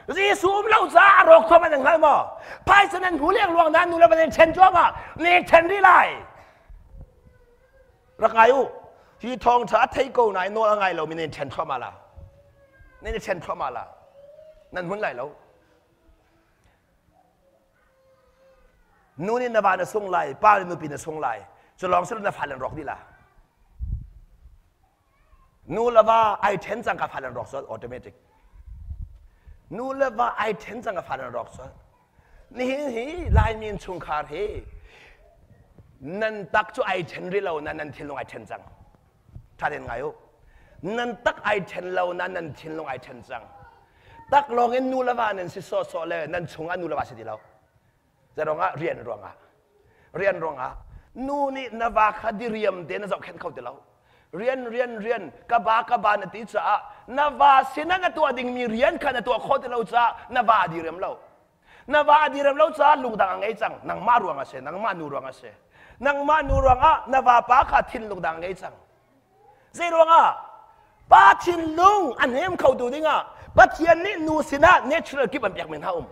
Jesuh um lo caah a rawk thuam an hngal maw? Phaisa nan hmu lengluang na nu le va nan ṭhen cuahmah, nan ṭhen rih lai. Rak ngai u. Hi thawngṭha a thei ko nain nawl a ngai lomi nan ṭhen thluahmah la. Nan i ṭhen thluahmah la. Nan hmun lai lo. Nu nih na va na sung lai, pa nih nupi na sung lai. Cu lawng si lo na fale an rawk dih la. Nu le va ai ṭhen cang ka fale an rawk sual automatic. Nu le va ai ṭhen cang ka fale an rawk sual. Nihin hi Laimi innchungkhar hi nan tak cu ai ṭhen rih lo na nan thinlung ai ṭhen cang. Ṭha tein ngai u. Nan tak ai ṭhen lo na nan thinlung ai ṭhen cang. Tak lawng in nu le va nan si sawhsawh le nan chungah nu le va si ti lo. Zeiruangah rian ruangah. Rian ruangah nu nih na va kha diriam te na zohkhenh kho ti lo. Rian rian rian ka ba ka ba na ti caah na va sinah na tuah dingmi rian kha na tuah khawh ti lo caah na va a diriam lo. Na va a diriam lo caah lungdang a ngei cang. Nangmah ruang a si, nangmah nu ruang a si. Nangmah nu ruangah na vapa kha thinlung dang a ngei cang. Zei ruangah? Pa thinlung a hnem khotu dingah Pathian nih nu sinah natural gift an pekmi hna um.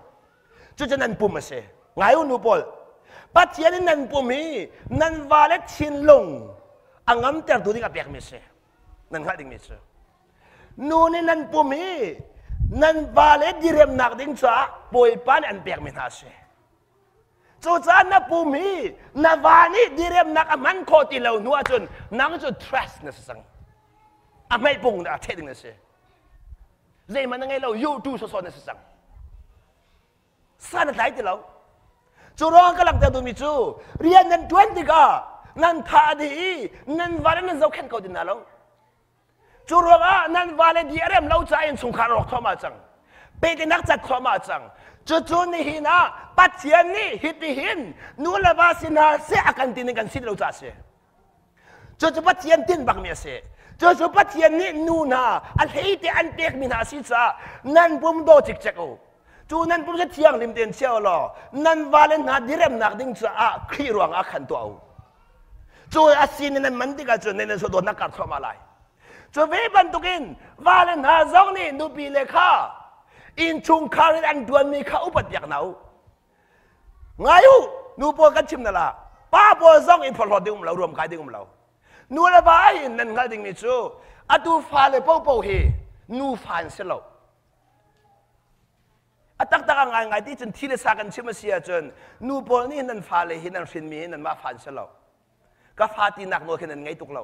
Cucu nan pum a si. Ngai u nu pawl. Pathian in nan pum hi nan vale thinlung a ngamtertu ding a pekmi a si. Nan hngalh dingmi cu. Nu nih nan pum hi nan vale diremnak ding caah Bawipa nih an pekmi hna a si. Cucaah na pum hi na va nih diremnak a hman khawh ti lo hnu ahcun nang cu trust na si cang. A hmeih pung a theh ding na si. Zeihmanh na ngei lo you tu sawsawh na si cang. San a tlai ti lo. Cu ruang ka langhter duhmi cu rian nan ṭuan tikah nan tha a dih i nan va le nan zohkhenh ko ti hna lo. Cu ruangah nan vale di a rem lo caah innchungkhar rawk thluahmah cang. Pehtlaihnak cat thluahmah cang. Cucu nihin ah Pathian nih hitihin nu le va si hna seh a kan ti ning kan si lo caah a si. Cucu Pathian tinh bakmi a si. Cucu Pathian nih nu hna a hleite an pekmi hna a si caah nan pum daw cikcek u. Cu nan pum cu thianghlim tein chia u law nan vale hna diremnak ding caah Khrih ruangah khan tuah u. Cu a sin in nan man tikah cun nan dawtnak kar thluahmah lai. Cu ve bantukin vale hna zong nih nupi le kha innchungkhar in an ṭuanmi kha upat piak hna u. Ngai u, nu pawl kan chim na la. Pa pawl zong in phorhlawt ding um lo, ruam kai ding um lo. Nu le va in nan hngalh dingmi cu atu fale popo hi nu fa an si lo. A taktak a ngaingai ti cun thi le sa kan chim a si ahcun nu pawl nih nan fale hi nan hrinmi hi nanmah fa an si lo. Ka fa tinak nawl khi nan ngei tuk lo.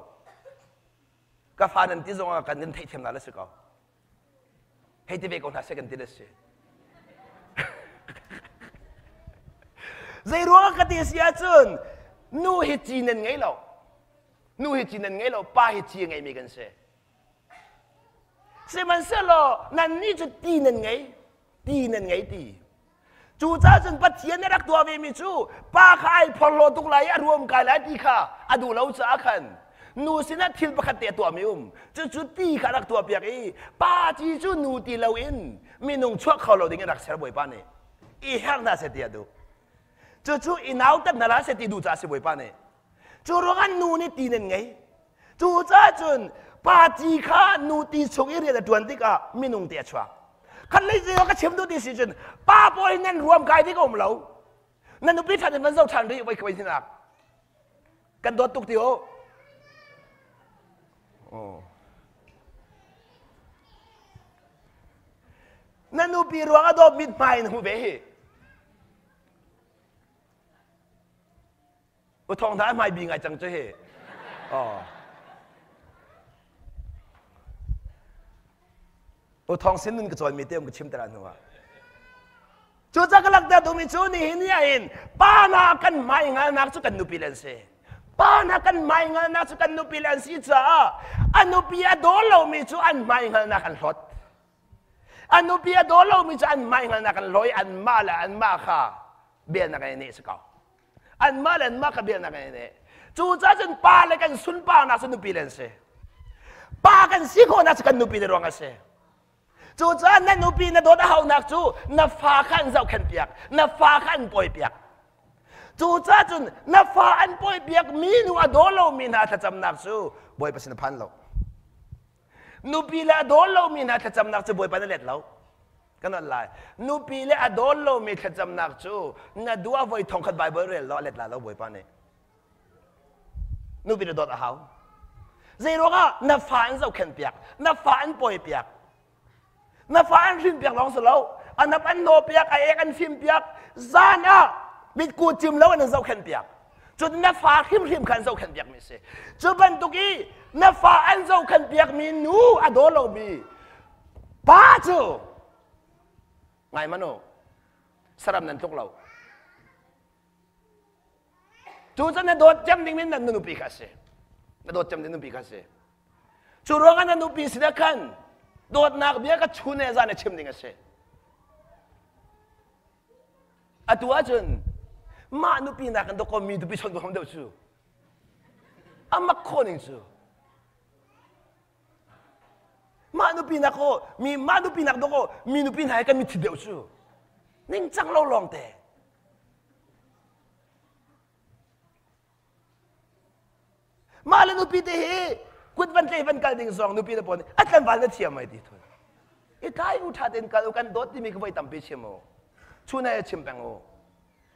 Ka fa nan ti zongah kan in theihthiam hna le si ko. Hei ti ve ko hna seh kan ti le si. Zei ruangah ka ti si ahcun nu hi ci nan ngei lo. Nu hi ci nan ngei lo, pa hi ci a ngeimi kan si. Sihmanhsehlaw nannih cu ti nan ngei, ti nan ngei ti. Cucaah cun Pathian nih a rak tuah vemi cu pa kha ai phorhlaw tuk lai i a ruam kai lai ti kha a duh lo caah khan nu sinah thil pakhat te a tuahmi um. Cucu ti kha a rak tuahpiak i pa ci cu nu ti loin minung chuak kho lo ding in rak ser Bawipa nih. I herh hna seh ti a duh. Cucu i nautat hna hlah seh ti duh caah a si Bawipa nih. Cu ruangah nu nih ti nan ngei. Cucaah cun pa ci kha nu ti chung i rian a ṭuan tikah minung ti a chuak. Khat lei zei ka chim duh ti si cun pa pawl hi nan ruam kai ding a um lo. Na nupi ṭhan in van zoh ṭhan rih voi voi hinak. Kan dawt tuk ti u. Oh. Na nupi ruang a dawt mithmai in hmu ve hi. U thawng hna hmai bi ngai cang cu hi. Oh. U thawng sin nun ka cawn mi te um ka chim te la hnu ah. Cucaah ka langhter duhmi cu nihin ni ahhin pa hna kan hmaingalnak cu kan nupi le an si. Pa hna kan hmaingalnak cu kan nupi le an si caah a nupi a daw lomi cu an hmaingalnak an hlawt. A nupi a daw lomi cu an hmaingalnak an hlaw i anmah le anmah kha bianak in neh si ko. Anmah le anmah kha bianak in neh. Cucaah cun pa le kan sunparnak cu nupi le an si. Pa kan si khawhnak cu kan nupi le ruang a si. Cucaah na nupi na dawt a haunak cu na fa kha an zohkhenh piak, na fa kha an pawi piak. Cucaah cun na fa an pawi piak mi nu a daw lomi hna thlacamnak cu Bawipa sin a phan lo. Nupi le a daw lomi hna thlacamnak cu Bawipa na let lo. Kan on lai. Nupi le a daw lomi thlacamnak cu na dua voi thongkhat Bible rel lo a let la lo Bawipa nih. Nupi na dawt a hau. Zei ruangah na fa an zohkhenh piak, na fa an pawi piak, na fa an hrin piak lawng si lo, a nap an naw piak, a ek an fim piak, zan ah mitku cim lo in an zohkhenh piak. Cun na fa hrimhrim kha an zohkhenh piak mi si. Cu bantuk i na fa an zohkhenh piak mi nu a daw lomi pa cu ngai manu saram nan tluk lo. Cu cu na dawt cem ding min na nupi kha a si. Na dawt cem ding nupi kha a si. Cu ruangah na nupi sinah khan dawtnak bia ka chun he zan a chim ding a si. Atu ahcun mah nupi nakin dawkaw mi nupi chawnh huam deuh cu. A mak khawh ning cu. Mah nupi nak aw mi mah nupi nak dawkaw mi nupi hna he kan mitthit deuh cu. Ningcang lo lawng te. Mah le nupi te hi kut van tlei van kal ding zong nupi le pawl nih a tlangval na thiam ai ti thun. I tlai u ṭha tein kal u kan dawt timi ka voi tampi chim u. Chun ai chim peng u.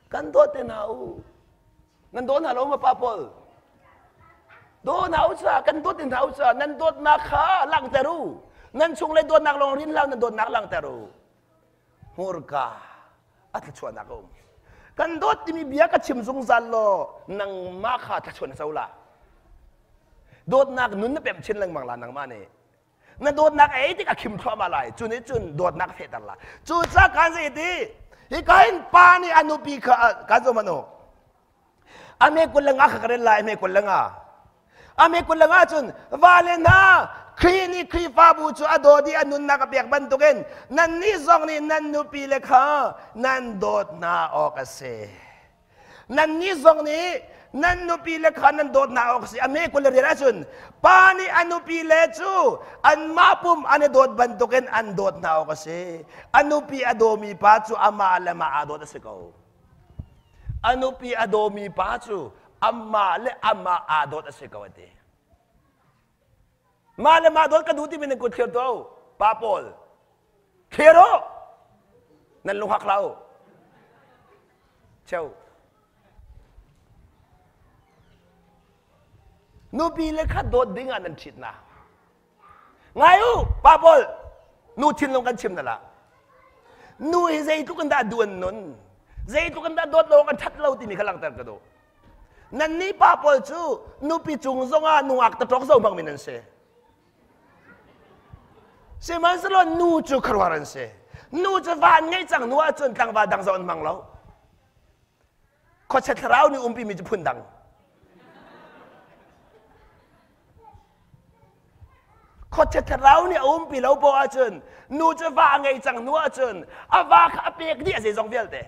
Kan dawt te hna u. Nan daw hna lo ma pa pawl? Daw hna u ca kan dawt te hna u ca nan dawtnak kha langhter u. Nan chung le dawtnak lawng rin hlah nan dawtnak langhter u. Hmurka a thluachuahnak a um. Kan dawt timi bia ka chim zungzal law nangmah kha thluachuah na co la. Dawtnak nun na pemh chin lengmang la nangmah nih. Na dawtnak ei tik a khim thluahmah lai. Cu nih cun dawtnak a fehter la. Cucaah kan zei ti hika hin pa nih a nupi kha kan zoh hmanh u. A me 25 kha ka rel lai, a me 25. A me 25 cun vale hna Khrih nih Khrihfabu cu a dawt i a nunnak a pek bantukin nannih zong nih nan nupile kha nan dawt hna awk a si. Nannih zong nih nan nupile kha nan dawt hna awk a si. A me 24 ahcun pa nih a nupile cu anmah pum an i dawt bantukin an dawt hna awk a si. A nupi a dawmi pa cu amah le mah aa dawt a si ko. A nupi a dawmi pa cu amah le amah aa dawt a si ko a ti. Mah le mah dawt ka duh timi nan kut thlir tuah u. Pa pawl, thlir u! Nan lunghak hlah u. Cheu. Nupi le kha dawt ding ah nan ṭhit na. Ngai u, pa pawl, nu thinlung kan chim na la. Nu hi zeitluk in dah duan nun, zeitluk in dah dawt lo kan ṭhat lo timi kha langhter ka duh. Nannih pa pawl cu nupi cung zongah nungak taṭawk zo hmangmi nan si. Sihmanhsehlaw nu cu khuaruahhar an si. Nu cu va an ngeih cang hnu ahcun tlangval dang zong an hmang lo. Khuachia thlarau nih umpimi cu phun dang. Khuachia thlarau nih a umpi lo poah ahcun nu cu va a ngei cang hnu ahcun a va kha a pek dih a zeizong vialte.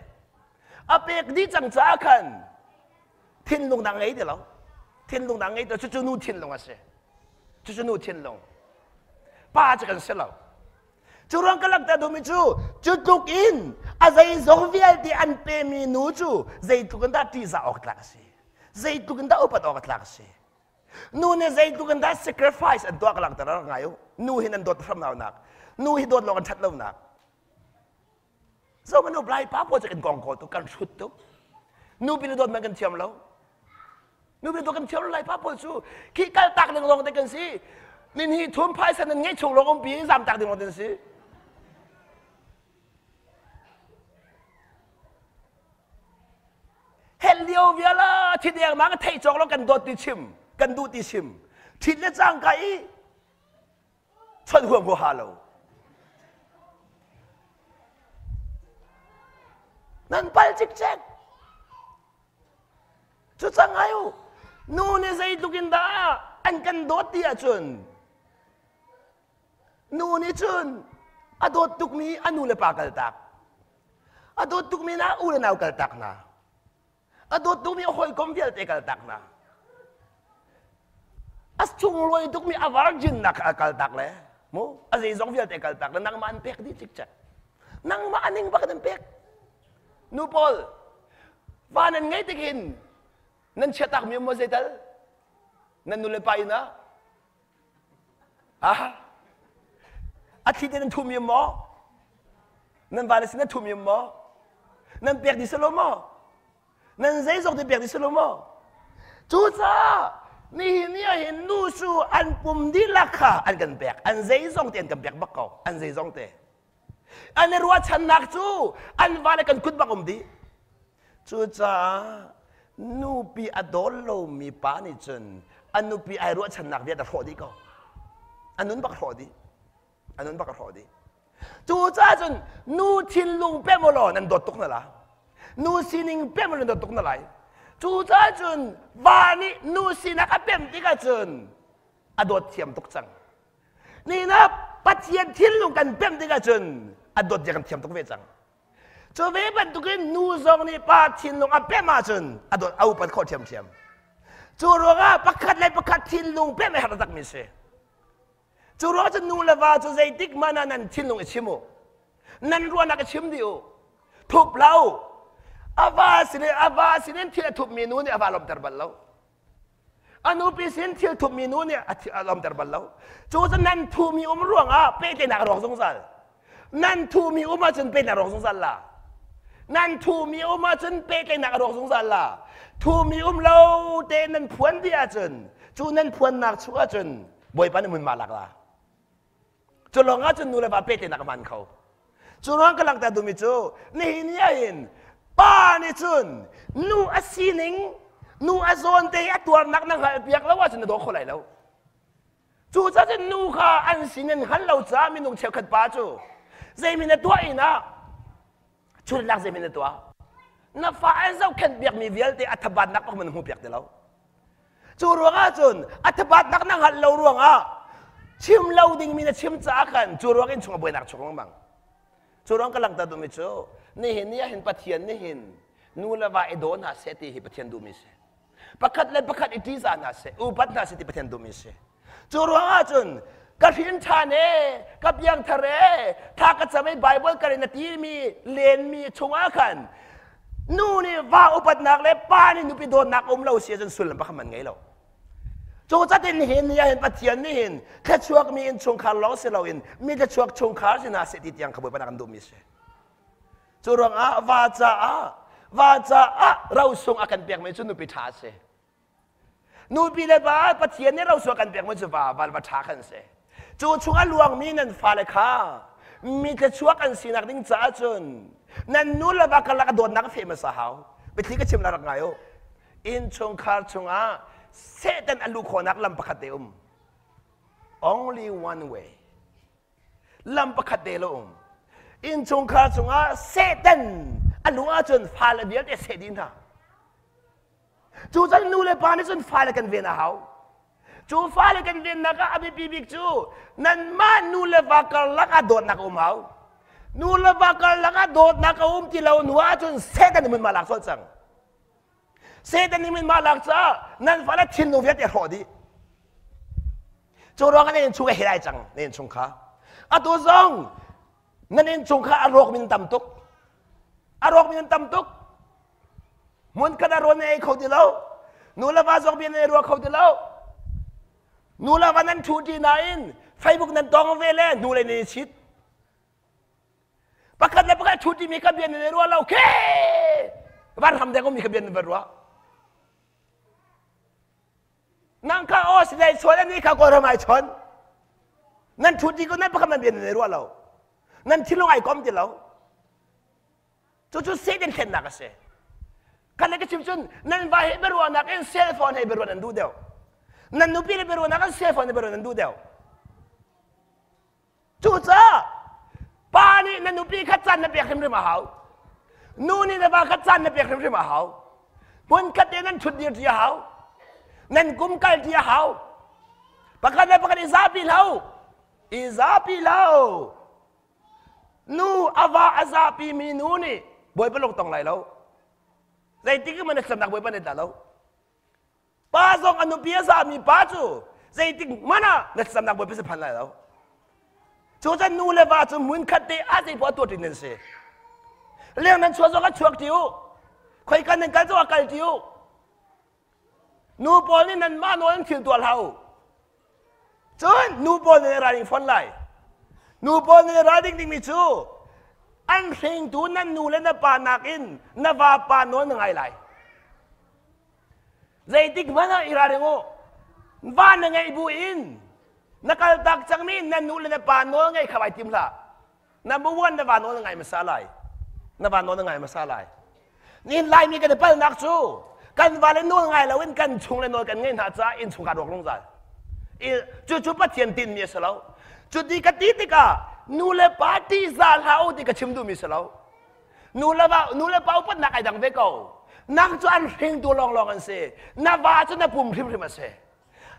A pek dih cang caah khan thinlung dang ngei ti lo. Thinlung dang ngei ti lo. Cucu nu thinlung a si. Cucu nu thinlung. Pa cu kan si lo. Cu ruang ka langhter duhmi cu cu tluk in a zeizong vialte an pemi nu cu zeitluk in dah ṭihzah awk tlak a si. Zeitluk in dah upat awk tlak a si. Nu nih zeitluk in dah sacrifice an tuah ka langhter rak ngai u. Nu hi nan dawt hram nak. Nu hi dawt lawng an ṭhat lonak. Zo manu blai pa pawl cu kan kong ko tuk kan hrut tuk. Nu pi le dawt man kan thiam lo. Nu pi dawt kan thiam lo lai pa pawl cu khi kal tak ding lawng te kan si. Nin hi thum phaisa nan ngeih chung lawng um pi zam tak ding lawng te si. Hel lio viala thi deng ma ka thei cawk lo kan dawt ti chim kan duh ti chim thit le cangka i chawnh huam huaha lo. Nan pal cikcek. Cu cang ai u. Nu nih zeitluk in dah an kan dawt ti ahcun nu nih cun a dawt tukmi a nu le pa kaltak. A dawt tukmi na u le nau kaltak hna. A dawt tukmi a hawikom vialte kaltak hna. A sunglawi tukmi a virgin nak a kaltak le mu a zeizong vialte kaltak le nangmah an pek dih cikcek. Nangmah a ning bak an pek. Nu pawl va nan ngei tik hin nan chiatak mi maw zeital nan nu le pa inn ah ah a thli te nan thu mi maw nan va le sin nan thu mi maw nan pek dih selo maw nan zeizong te pek dih selo maw cucaah nihin ni ah hin nu cu an pum dihlak kha an kan pek an zeizong te an kan pek bak ko an zeizong te An i ruahchannak cu an vale kan kut bak um dih. Cucaah nupi a dawl lomi pa nih cun a nupi ai ruahchannak vialte hrawh dih ko. A nun bak hrawh dih. A nun bak a hrawh dih. Cucaah cun nu thinlung pem law nan dawt tuk na la. Nu sining pem nan dawt tuk na lai. Cucaah cun va nih nu sinak a pem tikah cun a dawt thiam tuk cang. Nihin ah Pathian thinlung kan pemh tikah cun a dawt zia kan thiam tuk ve cang. Cu ve bantukin nu zong nih pa thinlung a pemh ahcun a dawt a upat khawh ṭhiamṭhiam. Cu ruangah pakhat le pakhat thinlung pemh a herh takmi si. Cu ruangah cun nu le va cu zeitik hmanh ah nan thinlung i chim u. Nan ruahnak i chim dih u. Thup hlah u. A va sin a va sinin thil a thupmi nu nih a va lawmhter bal lo. A nupi sin thil thupmi nu nih a lawmter bal lo. Cu cu nan thumi um ruangah pehtlaihnak a rawk zungzal. Nan thumi um ahcun pehtlaihnak a rawk zungzal la. Nan thumi um ahcun pehtlaihnak a rawk zungzal la. Thumi um lo te nan phuan dih ahcun cu nan phuannak chung ahcun Bawipa nih hmunhma lak la. Cu lawng ahcun nu le va pehtlaihnak a hman kho. Cu ruang ka langhter duhmi cu nihin ni ahhin pa nih cun nu a sining nu a zawn te i a tuarnak na hngalhpiak lo ahcun na daw kho lai lo. Cu cun nu kha an sin an hngal lo caah minung cheukhat pa cu zeimi na tuah inn ah chunlak zeimi na tuah na fa an zohkhenh piakmi vialte a thabatnak pakhat na hmu piak ti lo. Cu ruangah cun a thabatnak na hngalh lo ruangah chim lo dingmi na chim caah khan cu ruang in chung a buainak chuak lengmang. Cu ruang ka langhter duhmi cu nihin ni ah hin Pathian nih hin nu le va i daw hna seh ti hi Pathian duhmi si. Pakhat le pakhat i ṭihzah hna seh, upat hna seh ti Pathian duhmi si. Cu ruangah cun ka hrin ṭhan e, ka piangthar e, thla ka cam i Bible ka rin a timi lenmi chungah khan nu nih va upatnak le pa nih nupi dawtnak um lo si ahcun sullam pakhat man ngei lo. Cu catin hin ni ahhin Pathian nih hin thluachuakmi innchungkhar lawng si loin mi thluachuak chungkhar si hna seh ti tiang kha Bawipa nih a kan duhmi a si. Cu ruangah va caah va caah rosung a kan pekmi cu nupi ṭha a si. Nupi le va Pathian nih rosung a kan pekmi cu va va va ṭha kan si. Cu chung a luangmi nan fale kha mi thluachuak an sinak ding caah cun nan nu le va karlak a dawtnak a feh hmasa hau. Biathli ka chim la rak ngai u. Innchungkhar chungah Satan a luh khawhnak lam pakhat te um. Only one way. Lam pakhat te lo um. Innchungkhar chungah Satan a luh ahcun fale vialte seh dih hna. Cu cun nu le pa nih cun fale kan ven a hau. Cu fale kan vennak ah a biapi bik cu nanmah nu le va karlak ah dawtnak a um hau. Nu le va karlak ah dawtnak a um ti lo hnu ahcun Satan nih mah lak colh cang. Satan nih mah lak caah nan fale thinlung vialte hrawh dih. Cu ruangah nan innchung a hel ai cang nan innchung kha. Atu zong nan innchung kha a rawk min tam tuk. A rawk min tam tuk. Hmun khat ah rawl na ei kho ti lo. Nu le va zong bia na ei rua kho ti lo. Nu le va nan ṭhu ṭi nain Facebook nan tong ve le hnu lei nan i chit. Pakhat le pakhat ṭhu ṭimi kha bia nan i ruah lo khe van ham deng ummi kha bia nan va ruah. Nang kha aw silai chawn ani kha Kawlram ai chawn. Nan ṭhu ṭi ko nan pakhat nan bia nan i ruah lo. Nan thinlung ai kom ti lo. Cucu Satan thlennak a si. Kan le ka chim cun nan va he biaruahnak in cell phone he biaruah nan duh deuh. Nan nupi le biaruahnak in cell phone he biaruah nan duh deuh. Cucaah pa nih na nupi kha caan na pek hrimhrim a hau. Nu nih na va kha caan na pek hrimhrim a hau. Hmunkhat te nan ṭhut dir ṭi a hau. Nan kum kal ṭi a hau. Pakhat le pakhat i zapi hlah I zapi hlah Nu a va a zapi mi nu nih Bawipa lung tong lai lo. Zeitik in na thlacamnak Bawipa nih dah lo. Pa zong a nupi a zami pa cu zeitik hmanh ah na thlacamnak Bawipa si phan lai lo. Cu cun nu le va cu hmunkhat te ah zei poah tuah ṭin nan si. Leng nan chuah zong ah chuak ṭi u. Khoika nan kal zong ah kal ṭi u. Nu pawl nih nanmah nawl in thil tuah hlah u. Cun nu pawl nih ralring fawn lai. Nu pawl nih ralring dingmi cu an hringtu nan nu le na pa nakin na vapa nawl na ngai lai. Zeitik hmanh ah i ralring u. Va na ngeih bu in na kaltak cangmi na nu le na pa nawl ngeih kha vai tim hlah. Number one na va nawl na ngai hmasa lai. Na va nawl na ngai hmasa lai. Nihin Laimi kan i palnak cu kan va le nawl ngai loin kan chung le nawl kan ngeih hna caah innchungkhar ruak lungzal. Cucu Pathian tinhmi a si lo. Cuti ka ti tikah nu le pa ṭihzah hlah u ti ka chim duhmi si lo. Nu le va nu le pa upatnak ai dang ve ko. Nang cu an hringtu lawnglawng an si. Na va cu na pum hrimhrim a si.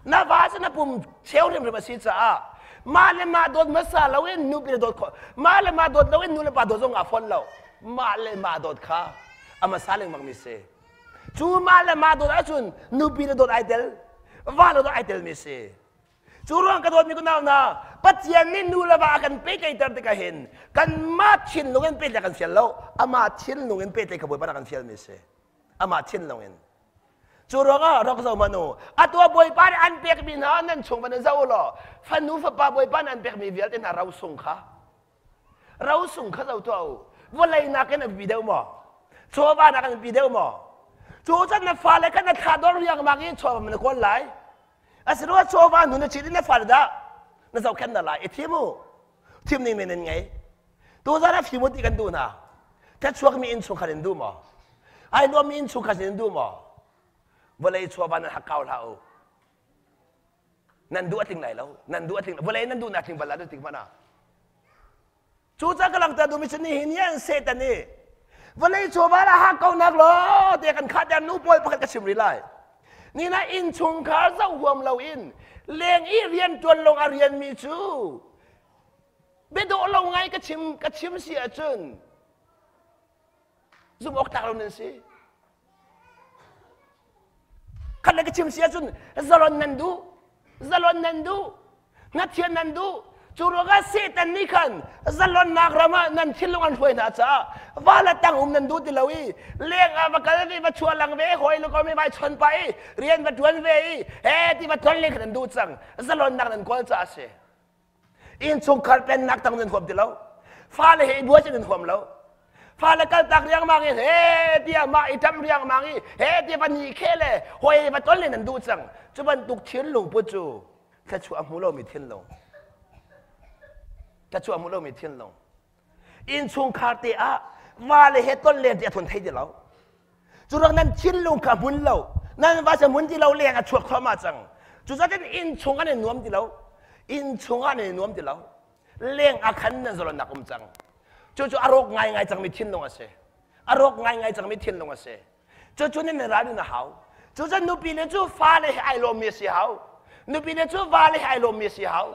Na va cu na pum cheu hrimhrim a si caah mah le mah dawt hmasa loin nupi le dawt khawh mah le mah dawt loin nu le pa dawt zong aa fonh lo. Mah le mah dawt kha a hmasa lengmang mi si. Cu mah le mah dawt ahcun nupi le dawt ai tel, va le dawt ai telmi si. Cu ruang ka dawtmi kunau hna, Pathian nih nu le va a kan pehtlaihter tikah hin kanmah thinlung in pehtlaih kan fial lo, amah thinlung in pehtlaih kha Bawipa nih a kan fialmi a si. Amah thinlung in. Cu ruangah rak zoh hmanh u, atu ah Bawipa nih an pekmi hna nan chung van in zoh u law, fanu fapa Bawipa nih an pekmi vialte hna rosung kha, rosung kha zoh tuah u. Vawlei nakin a biapi deuh maw? Chawva nakin a biapi deuh maw? Cu can na fale kha na thla dor riangmang i chawva na kawl lai. Asiloah chawva hnu na chit in na fale dah na zohkhenh hna lai. I thim u. Thim ning men in ngei. Tuzan ah fim u ti kan duh hna. Thluachuakmi innchungkhar in duh maw? Ai nuammi innchungkhar in duh maw? Vawlei chawva nan hakkau hlah u. Nan duh a tling lai lo. Nan duh a tling. Vawlei nan duhnak tling bal la tik hmanh ah. Cucaah ka langhter duhmi cu nihin hi an Satan i vawlei chawva le hakkaunak law te kan khah tiah nu pawl pakhat ka chim rih lai. Nina innchungkhar zoh huam loin leng i rianṭuan lawng a rianmi cu biadawh lo ngai ka chim ka chim si ahcun zumh awk tlak lo nan si. Khat le ka chim si ahcun zalon nan duh zalon nan duh hngathian nan duh cu ruangah Satan nih khan zalonnak ram ah nan thinlung an hruai hna caah va le tang um nan duh ti lo i leng ah va kal ve va chuah lang ve hawi le kom i vai chon pah i rian va ṭuan ve i he ti va tlon le khan nan duh cang zalonnak nan kawl caah a si Innchungkhar pennak tang nan huam ti lo. Fale he i buai nan huam lo. Fale kaltak riangmang in he tiah mah i ṭam riangmang i he tiah va ni khe le hoi va ton le nan duh cang. Cu bantuk thinlung put cu thluachuah a hmu lomi thinlung. Thluachuah a hmu lomi thinlung. Innchungkhar te ah vale he ton len ti a thun thei ti lo. Cu ruang nan thinlung kha hmun lo. Nan va sa hmun ti lo leng a chuak thluahmah cang. Cu zatin innchung an i nuam ti lo. Innchung ah an i nuam ti lo. Leng ah khan nan zalonnak um cang. Cucu a rawk ngaingai cangmi thinlung a si. A rawk ngaingai cangmi thinlung a si. Cucu nan ralrin a hau. Cucu nupi le cu fale he ai lawmmi a si hau. Nupi le cu vale he ai lawmmi a si hau.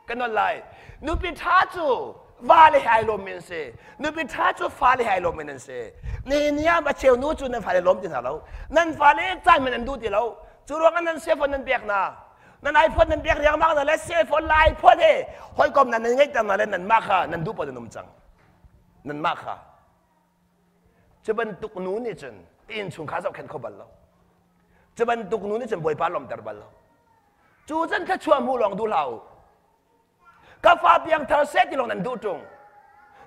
Kan nawl lai. Nupi ṭha cu vale he ai lawmmi an si. Nupi ṭha cu fale he ai lawmmi an si. Nihin ni ah a cheu nu cu nan fale lawm ti hna lo. Nan fale caan men an duh ti lo. Cu ruangah nan cell phone nan pek hna. Nan iPhone nan pek riangmang hna le cell phone le iPhone he hawikom nan ngeihter hna le nanmah kha nan duh paoh nan um cang. Nanmah kha. Cu bantuk nu nih cun innchungkhar zohkhenh kho bal lo. Cu bantuk nu nih cun Bawipa lawmter bal lo. Cu cun thluachuah hmu lawng duh hlah u. Ka fa piangthar seh ti lawng nan duh ṭung.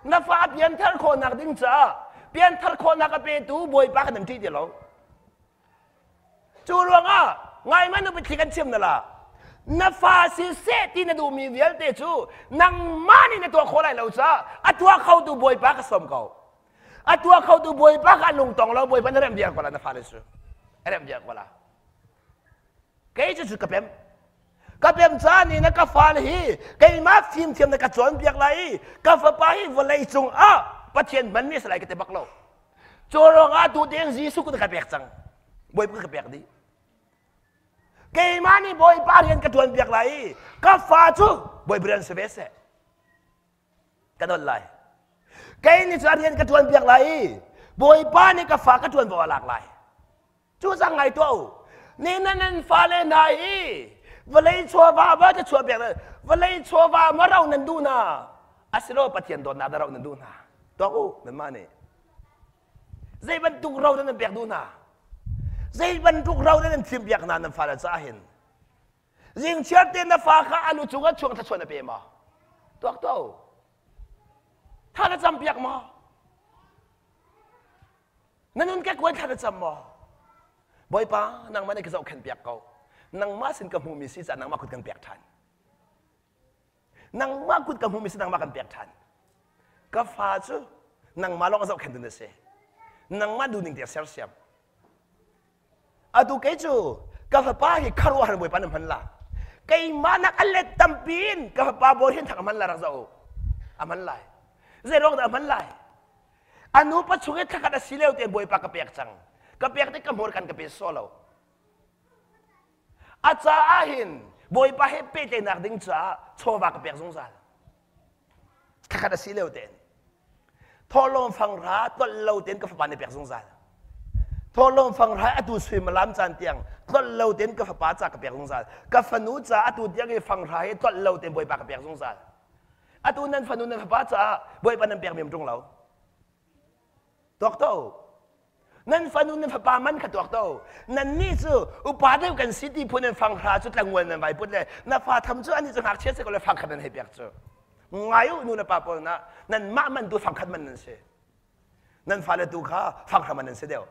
Na fa pianthar khawhnak ding caah pianthar khawhnak a petu Bawipa kha nan ṭih ti lo. Cu ruangah ngaihmanh nu biathli kan chim na la. Na fa siseh ti na duhmi vialte cu nangmah nih na tuah khawh lai lo caah a tuah khotu Bawipa ka sawm ko. A tuah khotu Bawipa kha lungtong lo Bawipa na remh viar ko la na fale cu. A remh viar ko la. Kei cu cu ka pem. Ka pem caan i na ka fale hi keimah fimthiam na ka cawnpiak lai i ka fapa hi vawlei cung ah Pathian hmanmi a si lai ka ti bak lo. Cu ruangah tu tiang Jesuh kut ka pek cang. Bawipa ka pek dih. Keimah nih Bawipa rian ka ṭuan piak lai i ka fa cu Bawipa rian si ve seh. Ka don lai. Kei nih cu a rian ka ṭuan piak lai i Bawipa nih ka fa ka ṭuanvo a lak lai. Cu cang ngai tuah u. Ni nan nan fale hna hi vawlei chawva va ta chuah piak vawlei chawva ma ro nan duh hna asilo Pathian dawtnak da ro nan duh hna. Tuak u nanmah nih. Zei bantuk ro nan pek duh hna? Zei bantuk ro nan thim piak hna nan fale caah hin? Zingchiar te na fa kha a lu cungah chuang thlachuan na pe maw? Tuak to. Tha na cam piak maw? Na nun ke kuan thla na cam maw? Bawipa, nangmah nih ka zohkhenh piak ko. Nangmah sin ka hmuhmi si caah nangmah kut kan pek ṭhan. Nangmah kut ka hmuhmi si nangmah kan pek ṭhan. Ka fa cu nangmah lawng a zohkhenhtu na si. Nangmah duhning tiang sersiam. Atu kei cu ka fapa hi kharuahhar Bawipa na hman la. Keimah nak a let tampi in ka fapa bawi hin thak a hman la rak zoh u. A hman lai. Zei ruang dah a hman lai? A nu pa chung i thlakhat a si lio tein Bawipa ka pek cang. Ka pek tik ka hmur kan ka pe sawh lo. A caah hin Bawipa he pehtlaihnak ding caah chawva ka pek zungzal. Thlakhat a si lio tein. Thawhlawm fanghra tlolh lo tein ka fapa nih pek zungzal. Thawhlawm fanghra atu suimilam caan tiang tlolh lo tein ka fapa ca ka pek zungzal. Ka fanu ca atu tiang i fanghra hi tlolh lo tein Bawipa ka pek zungzal. Atu nan fanu nan fapa caah Bawipa nan pek mi ṭung lo. Tuak to. Nan fanu nan fapa man kha tuak to. Nan nih cu upa deuh kan si ti phun in fanghra cu tlangual nan vai put le na fa tham cu ani cu ngakchia si ko le fangkhat nan hei pek cu. Ngai u nu le pa pawl na nan mah man tu fangkhat man nan si. Nan fale tu kha fanghra man nan si deuh.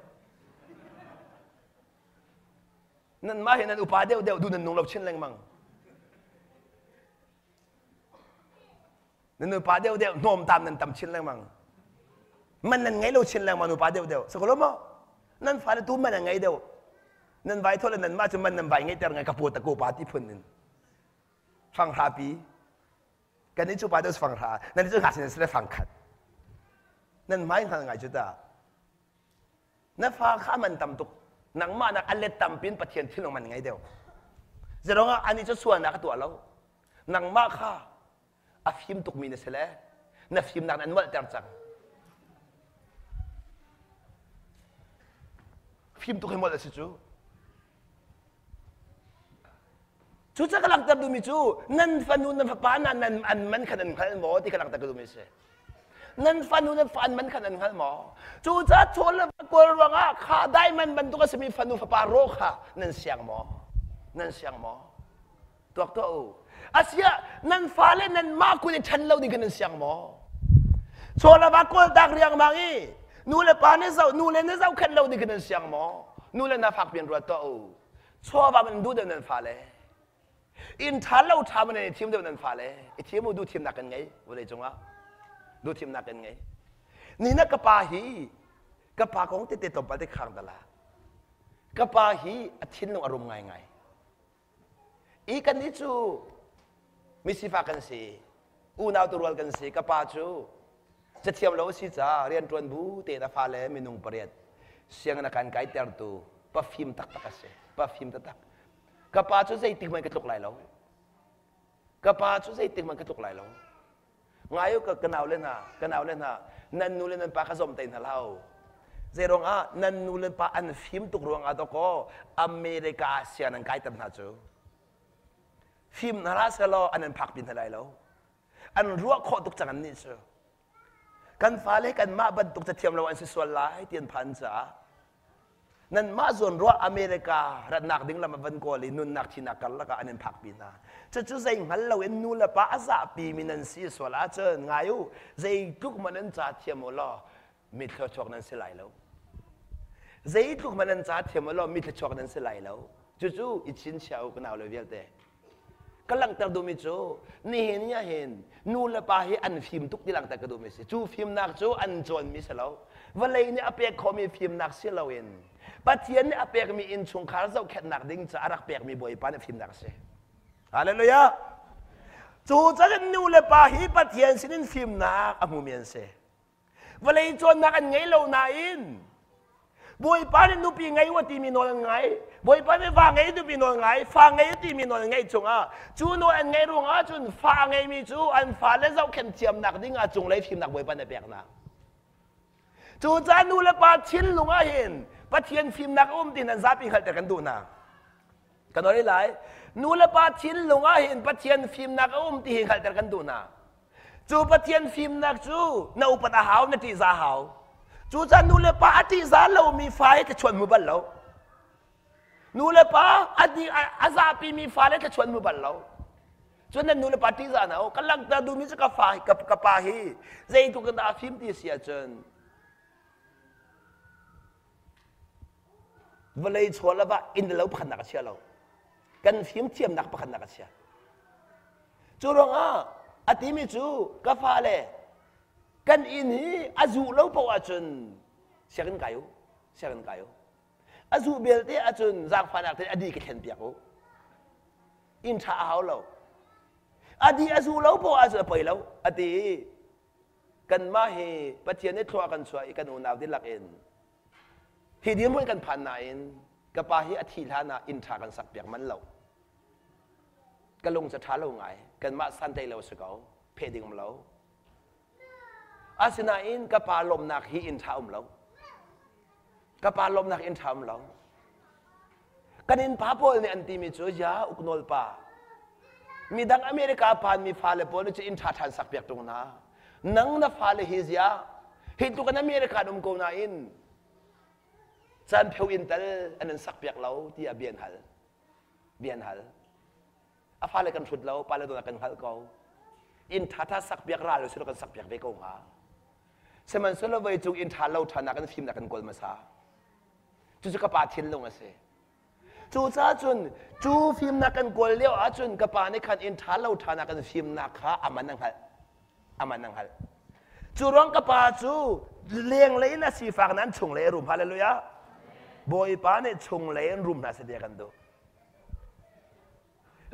Nan mah hi nan upa deuh deuh du nan nung lo chin lengmang. Nan nupa deuh deuh hnawmtam nan tam chin lengmang. Man nan ngei lo chin lengmang nupa deuh deuh. Sakolo maw? Nan fale tu man an ngei deuh. Nan vai thol nan mah cu man nan vai ngeiter ngai ka pu ta ko pa ti phun in. Fanghra pi. Kan i cu pa deuh fanghra. Nan cu ngakchia nan si le fangkhat. Nan hmai hngal ngai cu ta. Na fa kha man tam tuk. Nangmah nak a let tampi in Pathian thinlung man ngei deuh. Zeruangah ani cu sualnak a tuah lo. Nangmah kha a fim tukmi na si le na fimnak an molhter cang. Fim tuk hi molh a si cu. Cucaah ka langhter duhmi cu nan fanu nan fapa hna nan an man kha nan hngal maw ti ka langhter ka duhmi a si. Nan fanu nan fa an man kha nan hngal maw? Cucaah chaw le kawl ruangah kha daiman bantuk a simi fanu fapa rawh kha nan siang maw? Nan siang maw? Tuak tuah u. Asiah nan fale nan mah kut i ṭhen lo ding kha nan siang maw? Chaw le va kawl tak riangmang i nu le pa nih zoh nu le nih zohkhenh lo ding kha nan siang maw? Nu le na fak pian ruat tuah u. Chawva man duh deuh nan fale. Inn ṭha lo ṭha man i thim deuh nan fale. I thim u duh thimnak kan ngei vawlei cungah. Duh thimnak kan ngei. Ni na ka pa hi ka pa kong tete tlawmpal te khang dala. Ka pa hi a thinlung a rum ngaingai. I kan nih cu misifa kan si. Unau turual kan si. Ka pa cu cathiam lo a si caah rianṭuan bu tein a fale minung pariat sianginn a kan kaitertu pafim taktak a si. Pafim taktak. Ka pa cu zeitik hmanh ka tluk lai lo. Ka pa cu zeitik hmanh ka tluk lai lo. Ngai u ka nau le hna, ka nau le hna, nan nu le nan pa kha zomhtaih hna hlah u. Zeiruang ah nan nu le pa an fim tuk ruang ah dawkaw America ah sianginn an kaiter hna cu. Fim hna hlah selaw an in phakpi hna lai lo. An ruah khawh tuk cang annih cu. Kan fale kanmah bantuk cathiam lo an si sual lai ti an phan caah nanmah zawn ruah America ratnak ding lam a van kawl i nunnak thinak karlak ah an in phakpi hna. Cucu zei hngal loin nu le pa a zahpi mi nan si sual ahcun ngai u zeitluk hmanh nan ca thiam u law mi thluachuak nan si lai lo. Zeitluk hmanh nan ca thiam u law mi thluachuak nan si lai lo. Cucu i chinchiah u ka nau le vialte. Ka langhter duhmi cu nihin ni ah hin nu le pa hi an fim tuk ti langhter ka duhmi si. Cu fimnak cu an cawnmi si lo. Vawlei nih a pek khawhmi fimnak si loin Pathian nih a pekmi innchungkhar zohkhenhnak ding caah a rak pekmi Bawipa nih fimnak a si. Hallelujah! Cu cun nu le pa hi Pathian sinin fimnak a hmumi an si. Vawlei cawnnak an ngei lo nain Bawipa nih nupi ngei u timi nawl an ngai. Bawipa nih va ngei nupi nawl ngai, fa ngei timi nawl an ngeih cungah cu nawl an ngeih ruangah cun fa a ngeimi cu an fale zohkhenh thiamnak dingah cunglei fimnak Bawipa nih a pek hna. Cucaah nu le pa thinlung ah hin Pathian fimnak a um ti nan zapi hngalhter kan duh hna. Kan ori lai. Nu le pa thinlung ah hin Pathian fimnak a um ti hi hngalhter kan duh hna. Cu Pathian fimnak cu na upat a hau, na ṭihzah a hau. Cucaah nu le pa a ṭihzah lomi fa hi thluachuan hmu bal lo. Nu le pa a zahpimi fale thluachuan hmu bal lo. Cun nan nu le pa ṭihzah hna u. Ka langhter duhmi cu ka fa ka pa hi zeitluk in dah a fim ti si ahcun vawlei chaw le va inn le lo pakhatnak a chia lo. Kan fimthiamnak pakhatnak a chia. Cu ruangah a timi cu ka fale kan inn hi a zuh lo paoh ahcun sianginn kai u, sianginn kai u. A zuh belte ahcun zaangfahnak tein a di ka thlen piak u. Inn ṭha a hau lo. A di a zuh lo paoh ahcun a poi lo a ti i kanmah hi Pathian nih thlua kan chuah i kan unau dihlak in hi dirhmun kan phan nain ka pa hi a thih hlan ah inn ṭha kan sak piak manh lo. Ka lung cu ṭha lo ngai. Kanmah santlai lo si ko. Pheh ding um lo. Asinain ka pa lawmnak hi inn ṭha um lo. Ka pa lawmnak inn ṭha um lo. Kan innpa pawl nih an timi cu ya uknawl pa. Midang America phanmi fale pawl nih cu inn ṭha ṭhan sak piak ṭung hna. Nang na fale hi zia hi tluk in America an um ko nain caan pheu in tal an in sak piak lo tiah bia an hal. Bia an hal. A fale kan hrut lo, pale dawt kan hngalh ko. Inn ṭha sak piak ral usih kan sak piak ve ko hnga. Sihmanhsehlaw voi cung inn ṭha lo ṭhanak in fimnak kan kawl hmasa. Cucu ka pa thinlung a si. Cucaah cun cu fimnak kan kawl lio ahcun ka pa nih khan inn ṭha lo ṭhanak in fimnak kha a man a hngalh. A man a hngalh. Cu ruang ka pa cu lenglei in a sifak nain chunglei a rum. Hallelujah. Bawipa nih chunglei in rum hna seh ti a kan duh.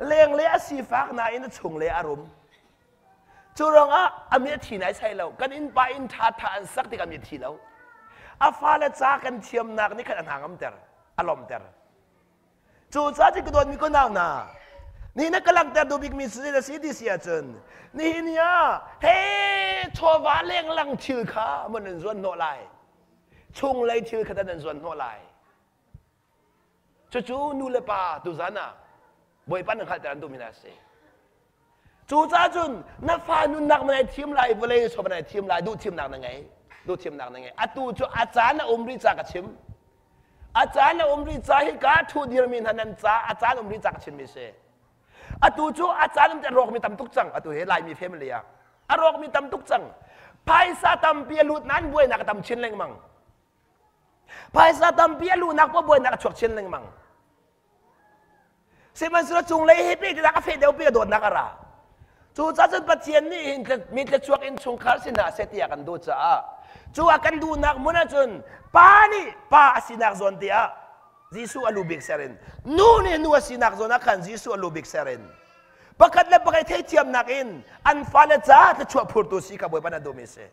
Lenglei a sifak nain a chunglei a rum. Cu ruangah a mi a thi nai sai lo. Kan innpa inn ṭha an sak tikah mi a thi lo. A fale ca kan thiamnak nih khan a hna ngamter, a lawmter. Cucaah cu ka dawtmi ka nau hna, nihin na ka langhter duh bikmi si na si ti si ahcun nihin ni ah he chawva lenglang thil kha maw nan zuan hnawh lai chunglei thil kha dah nan zuan hnawh lai Cucu nu le pa tuzan ah Bawipa nan hngalhter an duhmi hna a si. Cucaah cun na fa nunnak na thim lai, vawlei sofa na thim lai, duhthimnak na ngei. Duhthimnak na ngei. Atu cu a caan a um rih ca ka chim. A caan a um rih ca hi ka thu dirmi hna nan ca a caan um rih ca ka chimmi si. Atu cu a caan um te rawkmi tam tuk cang. Atu hi Laimi family ah a rawkmi tam tuk cang. Phaisa tampi a lut nain buainak a tam chin lengmang. Phaisa tampi a luhnak paoh buainak a chuak chin lengmang. Sihmanhsehlaw cunglei he pehtlainak a feh deuh pi a dawtnak a ra. Cucaah cun Pathian nih hin mi tlachuak innchungkhar si hna seh tiah kan duh caah cu a kan duhnak hmun ahcun pa nih pa a sinak zawn te ah Jesuh a lu bik ser in nu nih nu a sinak zawn ah khan Jesuh a lu bik ser in pakhat le pakhat theithiamnak in an fale caah thluachuah phurtu si kha Bawipa na duhmi si.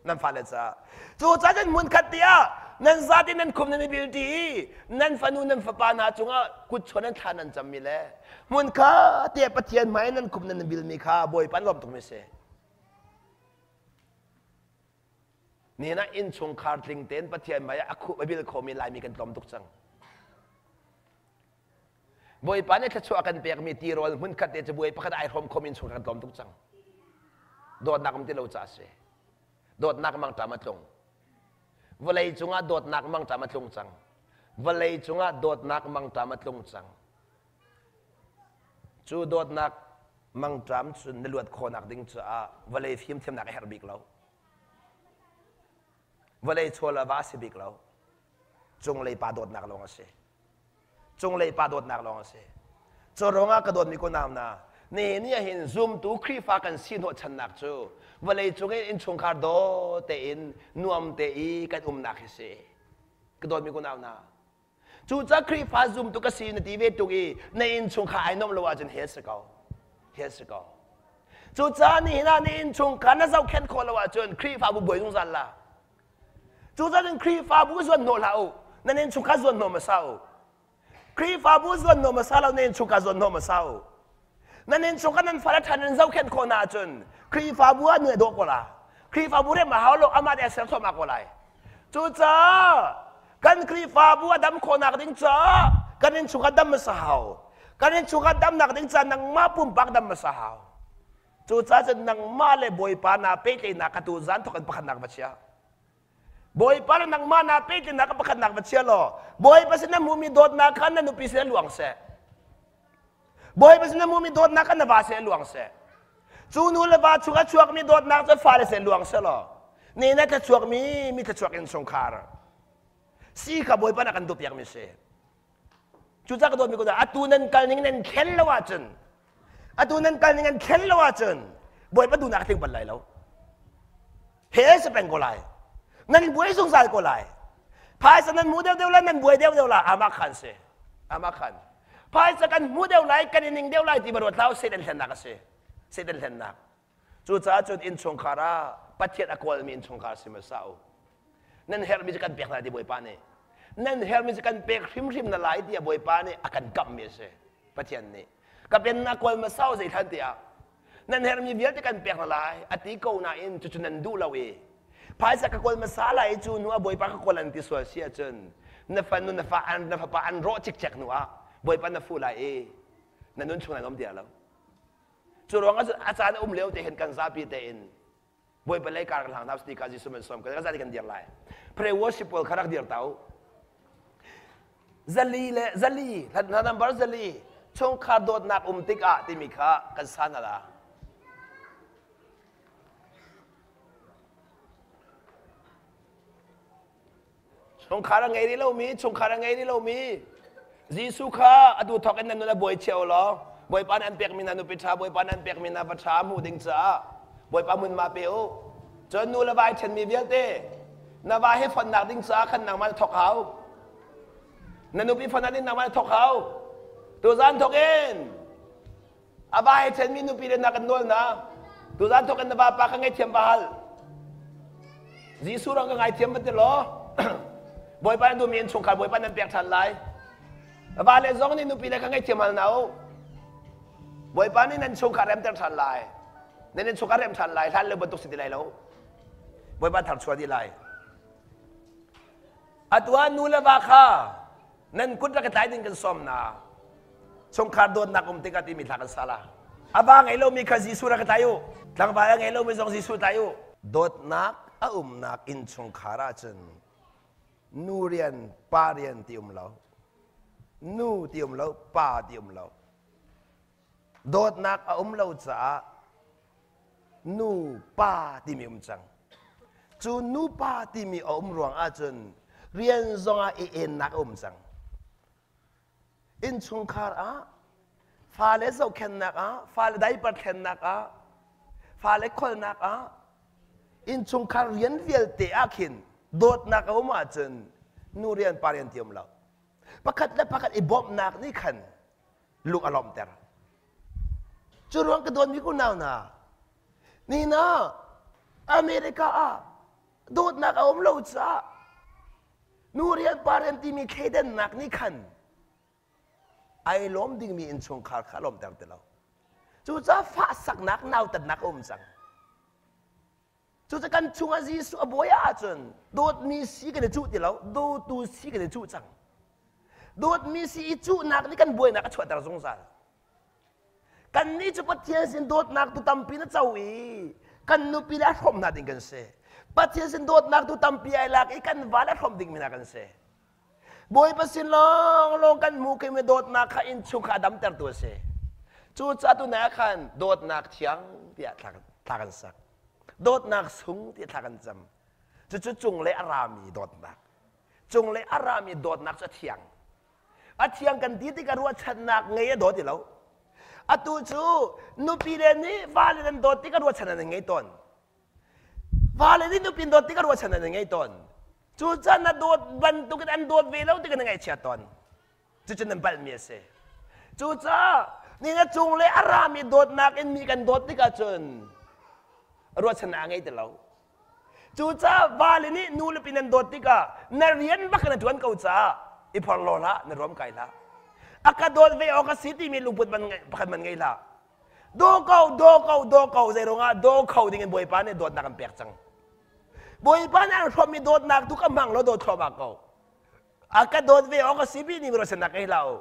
Nan fale caah. Cucaah cun hmunkhat te ah nan zate nan khum nan i bil ṭi i nan fanu nan fapa hna cungah kutchuan nan thla nan cammi le hmunkhat te ah Pathian hmai nan khum nan i bilmi kha Bawipa an lawm tukmi si. Nihin ah innchungkhar tling tein Pathian hmai ah a khup a bil khomi Laimi kan tlawm tuk cang. Bawipa nih thluachuah kan pekmi tirawl hmunkhat te cabuai pakhat ai hrawm khomi innchungkhar kan tlawm tuk cang. Dawtnak um ti lo caah a si. Dawtnak mangṭam a tlung. Vawlei cungah dawtnak mangṭam a tlung cang. Vawlei cungah dawtnak mangṭam a tlung cang. Cu dawtnak mangṭam cun na luat khawhnak ding caah vawlei fimthiamnak a herh bik lo. Vawlei chaw le va a si bik lo. Cunglei pa dawtnak lawng a si. Cunglei pa dawtnak lawng a si. Cu ruangah ka dawtmi kunau hna, nihin ni ahhin zumtu Khrihfa kan si hnawhchannak cu vawlei cung in innchungkhar daw tein nuam te i kan umnak hi si. Ka dawtmi kunau hna, cucaah Khrihfa zumtu ka si na ti ve tuk i na innchungkhar ai nuamh lo ahcun hell si ko. Hell si ko. Cucaah nihin ah na innchungkhar na zohkhenh khawh lo ahcun Khrihfabu buai zungzal la. Cucaah Khrihfabu zuan hnawh hlah u. Nan innchungkhar zuan hnawh hmasa u. Khrihfabu zuan hnawh hmasa lo, nan innchungkhar zuan hnawh hmasa u. Nan innchungkhar nan fale ṭhan nan zohkhenh khawh hna ahcun Khrihfabu ah nu a dawh ko la. Khrihfabu rem a hau lo, amah nih a ser thluahmah ko lai. Cucaah kan Khrihfabu a dam khawhnak ding caah kan innchungkhar dam hmasa hau. Kan innchungkhar damnak ding caah nangmah pumpak dam hmasa hau. Cucaah cun nangmah le Bawipa naa pehtlaihnak kha tu zan thawk in pakhatnak va chia. Bawipa le nangmah naa pehtlaihnak kha pakhatnak va chia law Bawipa sin na hmuhmi dawtnak kha na nupi sin luang seh. Bawipa sin na hmuhmi dawtnak kha na va sin luang seh. Cu nu le va chung a chuakmi dawtnak cu fale sin luang seh law ni na thluachuakmi mi thluachuak innchungkhar si kha Bawipa na kan duhpiakmi si. Cucaah ka dawtmi ko atu nan kal ning nan thlen lo ahcun atu nan kal ning an thlen lo ahcun Bawipa duhnak a tling bal lai lo. He si peng ko lai. Nan buai zungzal ko lai. Phaisa nan hmu deuhdeuh lai nan buai deuhdeuh lai amah khan si. Amah khan. Phaisa kan hmu deuh lai kan i ning deuh lai ti ba ruat hlah Satan hlennak a si. Satan hlennak. Cucaah cun innchungkhar ah Pathian a kawlmi innchungkhar si hmasa u. Nan herhmi cu kan pek hna ti Bawipa nih. Nan herhmi cu kan pek hrimhrim na lai tiah Bawipa nih a kan kamhmi a si. Pathian nih. Ka pennak kawl hmasa u zeithlan tiah. Nan herhmi vialte kan pek hna lai a ti ko nain cucu nan duh lo i phaisa ka kawl hmasa lai i cu hnu ah Bawipa ka kawl an ti sual si ahcun na fanu na fa na fapa an rawh cikcek hnu ah Bawipa na fuh lai i na nun chung nan um ti lo. Cu ruangah cun a caan a um lio te hin kan zapi tein Bawipa lei kar kan hlang hna ti kha Jesuh man sawm kan zapi kan dir lai. Pray worship pawl kha rak dir ta u. Zali le zali hna number zali chungkhar dawtnak um tikah timi kha kan sa hna la. Chungkhar a ngei rih lomi, chungkhar a ngei rih lomi Jesuh kha atu thawk in nan nun a buai cio law Bawipa nih an pekmi hna nupi ṭha, Bawipa nih an pekmi hna va ṭha hmuh ding caah Bawipa hmunhma pe u. Cun nu le va ai ṭhenmi vialte na va he fonnak ding caah khan nangmah na thawk hau. Na nupi fonnak ding nangmah na thawk hau. Tuzan thawk in A va he ṭhenmi nupi le na kan nawl na. Tuzan thawk in na vapa kha ngaihthiam va hal. Jesuh rang ka ngaithiam va ti law Bawipa na duhmi innchungkhar Bawipa nan pek ṭhan lai. Va le zong nih nupi le kha ngaihthiam hal hna u. Bawipa nih nan chungkhar remter ṭhan lai. Nan innchungkhar rem ṭhan lai. Hlan lo bantuk si ti lai lo. Bawipa tharchuah dih lai. Atu ah nu le va kha nan kut rak i tlai ding kan sawm na chungkhar dawtnak um tikah timi thla kan sa la a va ngei lomi kha Jesuh rak i tlai u tlangval a ngei lomi zong Jesuh tlai u dawtnak a umnak innchungkhar ahcun nu rian pa rian ti um lo nu ti um lo pa ti um lo dawtnak a um lo caah nu pa timi um cang cu nupa timi a um ruang ahcun rian zongah i ennak a um cang innchungkhar ah fale zohkhennak ah fale diaper thlennak ah fale kholnak ah innchungkhar rian vialte ah khin dawtnak a um ahcun nu rian pa rian ti um lo pakhat le pakhat i bawmhnak nih khan lung a lawmhter Cu ruang ka dawtmi unau hna, nihin ah America ah dawtnak a um lo caah nu rian pa rian timi thleidannak nih khan ai lawm dingmi innchungkhar kha a lawmter ti lo. Cucaah fahsaknak nautatnak a um cang. Cucu kan chungah Jesuh a bawi ahcun dawtmi si kan i cuh ti lo, dawtu si kan i cuh cang. Dawtmi si i cuhnak nih kan buainak a chuahter zungzal. Kannih cu Pathian sin dawtnak tu tampi na co i kan nupi le a hrawm hna ding kan si. Pathian sin dawtnak tu tampi ai lak i kan va le hrawm ding mi hna kan si. Bawipa sin lawnglawng kan hmu khi mi dawtnak kha innchung kha a damtertu a si. Cucaah tunai ah khan dawtnak thiang tiah thla kan sak. Dawtnak sung tiah thla kan cam. Cucu cunglei a rami dawtnak. Cunglei a rami dawtnak cu a thiang. A thiang kan ti tikah ruahchannak ngei a daw ti lo. Atu cu nupi le nih vale nan dawt tikah ruahchannak nan ngei tawn. Vale nih nupi dawt tikah ruahchannak nan ngei tawn. Cucaah na dawt bantukin an dawt ve lo tikah na ngaihchia tawn. Cucu nan palhmi a si. Cucaah ni na cung le a rami dawtnak in mi kan dawt tikah cun ruahchannak a ngei ti lo. Cucaah vale nih nu le pi nan dawt tikah na rian bak na ṭuan ko caah i phorhlaw hlah, na ruam kai hlah. A ka dawt ve awk a si timi lungput pakhat man ngei hlah. Daw ko, daw ko, daw ko, zei ruangah daw kho ding in Bawipa nih dawtnak an pek cang. Bawipa nih an hrawmmi dawtnak tu ka hmang law daw thluahmah ko. A ka dawt ve awk a si bi ni ruahchannak ngei hlah u.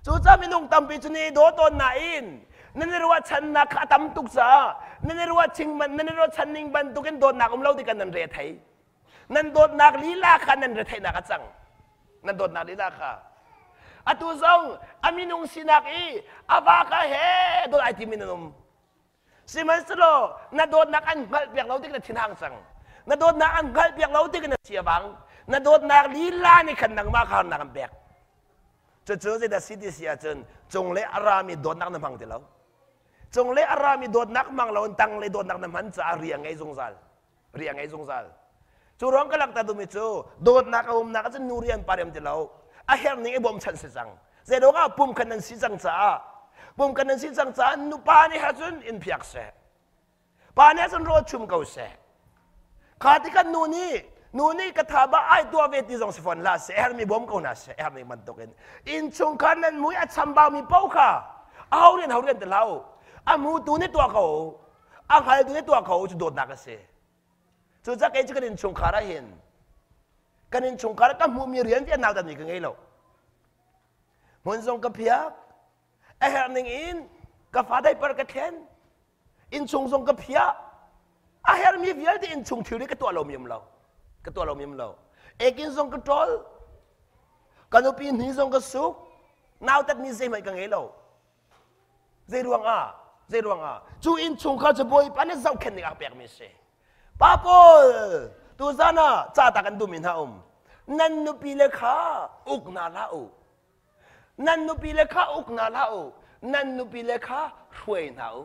Cucaah minung tampi cu ni daw tawn nain nan i ruahchannak kha a tam tuk caah nan i ruahching nan i ruahchan ning bantukin dawtnak um lo tikah nan re a thei. Nan dawtnak lila kha nan retheihnak a cang. Nan dawtnak lila kha. Atu zong a minung sinak i a va ka he dawt ai timi nan um. Sihmanhsehlaw na dawtnak an hngalh piak lo tik na thinhang cang. Na dawtnak an hngalh piak lo tik na sia bang. Na dawtnak lila nih khan nangmah kha harnak an pek. Cucu zeidah si ti si ahcun cunglei a rami dawtnak na hmang ti lo. Cunglei a rami dawtnak hmang lo in tanglei dawtnak na hman caah ri a ngei zungzal. Ri a ngei zungzal. Cu ruang ka langhter duhmi cu dawtnak a umnak ahcun nu rian pa riam ti lo. A herh ning i bawmchanh si cang. Zeiruang ah pum khan nan si cang caah pum khan nan si cang caah nupa nih ahcun in phiak seh. Pa nih ahcun rawl chum ko seh. Kha tikah nu nih nu nih ka tha ba ai tuah ve ti zong si fawn hlah seh hermi bawm ko hna seh hermi bantukin innchungkhar nan mui a chambaumi paoh kha a ho rian ho rian ti hlah u a hmutu nih tuah ko a hngaltu nih tuah ko cu dawtnak a si cucaah kei cu kan innchungkhar ah hin kan innchungkhar ah ka hmuhmi rian ti a nautatmi ka ngei lo Hmun zong ka phiak. A herh ning in ka fa diaper ka thlen. Innchung zong ka phiah. A herhmi vialte innchung thilri ka tuah lomi um lo. Ka tuah lomi um lo. Ekin zong ka ṭawl. Ka nupi hni zong ka suk. Nautatmi zeihmanh ka ngei lo. Zei ruang ah? Zei ruang ah? Cu innchungkhar cu Bawipa nih zohkhenh ning a pekmi a si. Pa pawl, tuzan ah ca ta kan duhmi hna um. Nan nupi le kha uk hna hlah u. Nan nupi le kha uk hna hlah u. Nan nupi le kha hruai hna u.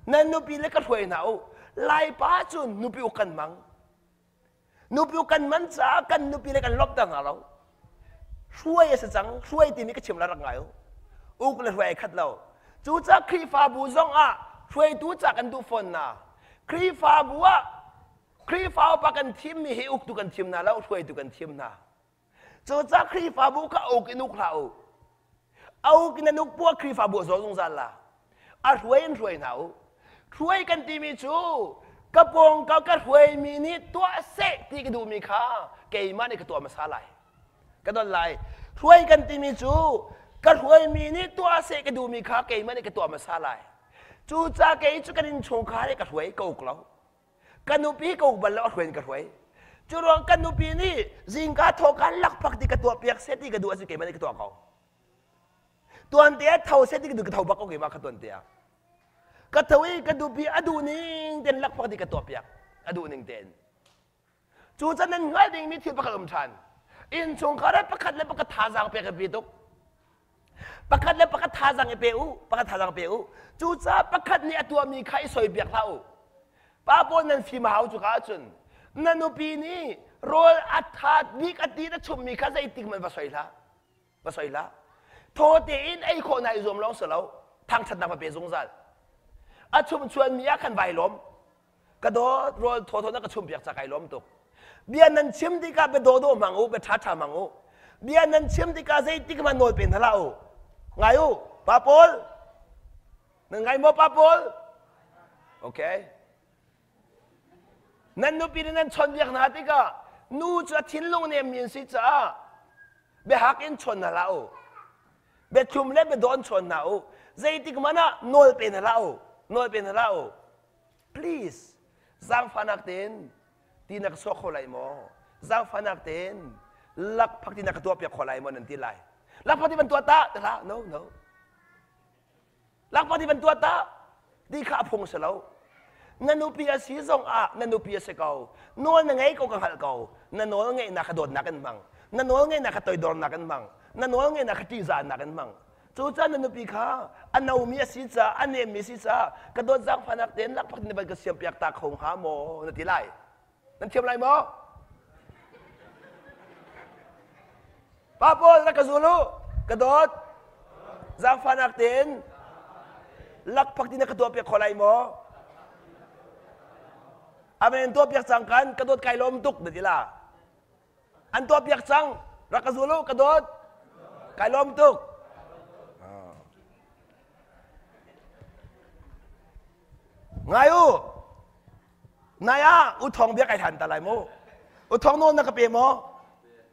Nan nupi le ka hruai hna u. Laipa cu nupi uk kan hmang. Nupi kan man caah kan nupi le kan lawmhter hna lo. Hruai a si cang. Hruai timi ka chim la rak ngai u. Uk le hruai ai khat lo. Cucaah Khrihfabu zong ah hruaitu ca kan duh fawn hna. Khrihfabu ah Khrihfa upa kan thimmi hi uktu kan thim hna lo, hruaitu kan thim hna. Cucaah Khrihfabu kha uk in uk hlah u. A uk in an uk puah Khrihfabu a zaw zungzal la. A hruai in hruai hna u. Hruai kan timi cu ka pawng ka ka hruaimi nih tuah seh ti ka duhmi kha keimah nih ka tuah hmasa lai. Ka don lai. Hruai kan timi cu ka hruaimi nih tuah seh ka duhmi kha keimah nih ka tuah hmasa lai. Cucaah kei cu kan innchungkhar i ka hruai ka uk lo. Ka nupi ka uk bal lo a hruai in ka hruai. Cu ruang kan nupi nih zingka thawhkan lakphak ti ka tuah piak seh ti ka duh ahcun keimah nih ka tuah ko. Tuan te ah tho seh ti ka duh ka tho bak ko keimah kha tuan te ah. Ka tho i ka nupi a duh ning tein lakphak ti ka tuah piak a duh ning tein. Cu can nan hngalh dingmi thil pakhat um ṭhan. Innchungkhar ah pakhat le pakhat thazaang pek a bi tuk. Pakhat le pakhat thazaang i pe u, pakhat thazaang pe u. Cucaah pakhat nih a tuahmi kha i soipiak hlah u. Pa pawl nan fim a hau cuka ahcun na nupi nih rawl a that bik a ti na chummi kha zeitik hmanh va soi hlah. Va soi hlah. Thaw tein ei khawh na i zuam lawng si lo. Thangṭhatnak va pe zungzal. A chumchuanmi ah khan vai lawm. Ka dawt rawl thawthaw na ka chumpiak ca kai lawm tuk. Bia nan chim tikah bia dawdawh hmang u, bia ṭhaṭha hmang u. Bia nan chim tikah zeitik hmanh nawl pe hna hlah u. Ngai u, pa pawl. Nan ngai maw pa pawl? Okay. Nan nupi nih nan chawnhbiak hna tikah nu cu a thinlung nemmi an si caah biahak in chawn hna hlah u. Biathlum le biadawn chawn hna u. Zeitik hmanh ah nawl pe hna hlah u. Nawl pe hna hlah u. Please, zaangfahnak tein ti na ka sawh kho lai maw? Zaangfahnak tein lakphak ti na ka tuahpiak kho lai maw nan ti lai. Lakphak ti van tuah ta, ti hlah. No, no. Lakphak ti van tuah ta, ti kha a phung si lo. Na nupi a si zong ah na nupi a si ko. Nawl na ngei ko ka hngalh ko. Na nawl ngeihnak kha dawtnak in hmang. Na nawl ngeihnak kha toidornak in hmang. Na nawl ngeihnak kha ṭihzahnak in hmang. Cucaah na nupi kha a nomi a si caah, a nemmi a si caah ka dawt zaangfahnak tein lakphak na van ka siampiak ta kho hnga maw na ti lai. Nan thiam lai maw? Pa pawl na ka zul u, ka dawt zaangfahnak tein lakphak ti na ka tuahpiak kho lai maw? Amen tuah piak cang kan ka dawt kai lawm tuk na ti la. An tuah piak cang rak ka zul u ka dawt kai lawm tuk. Ngai u. Nai ah u thong bia kai than ta lai mu. U thong nawl na ka pe maw?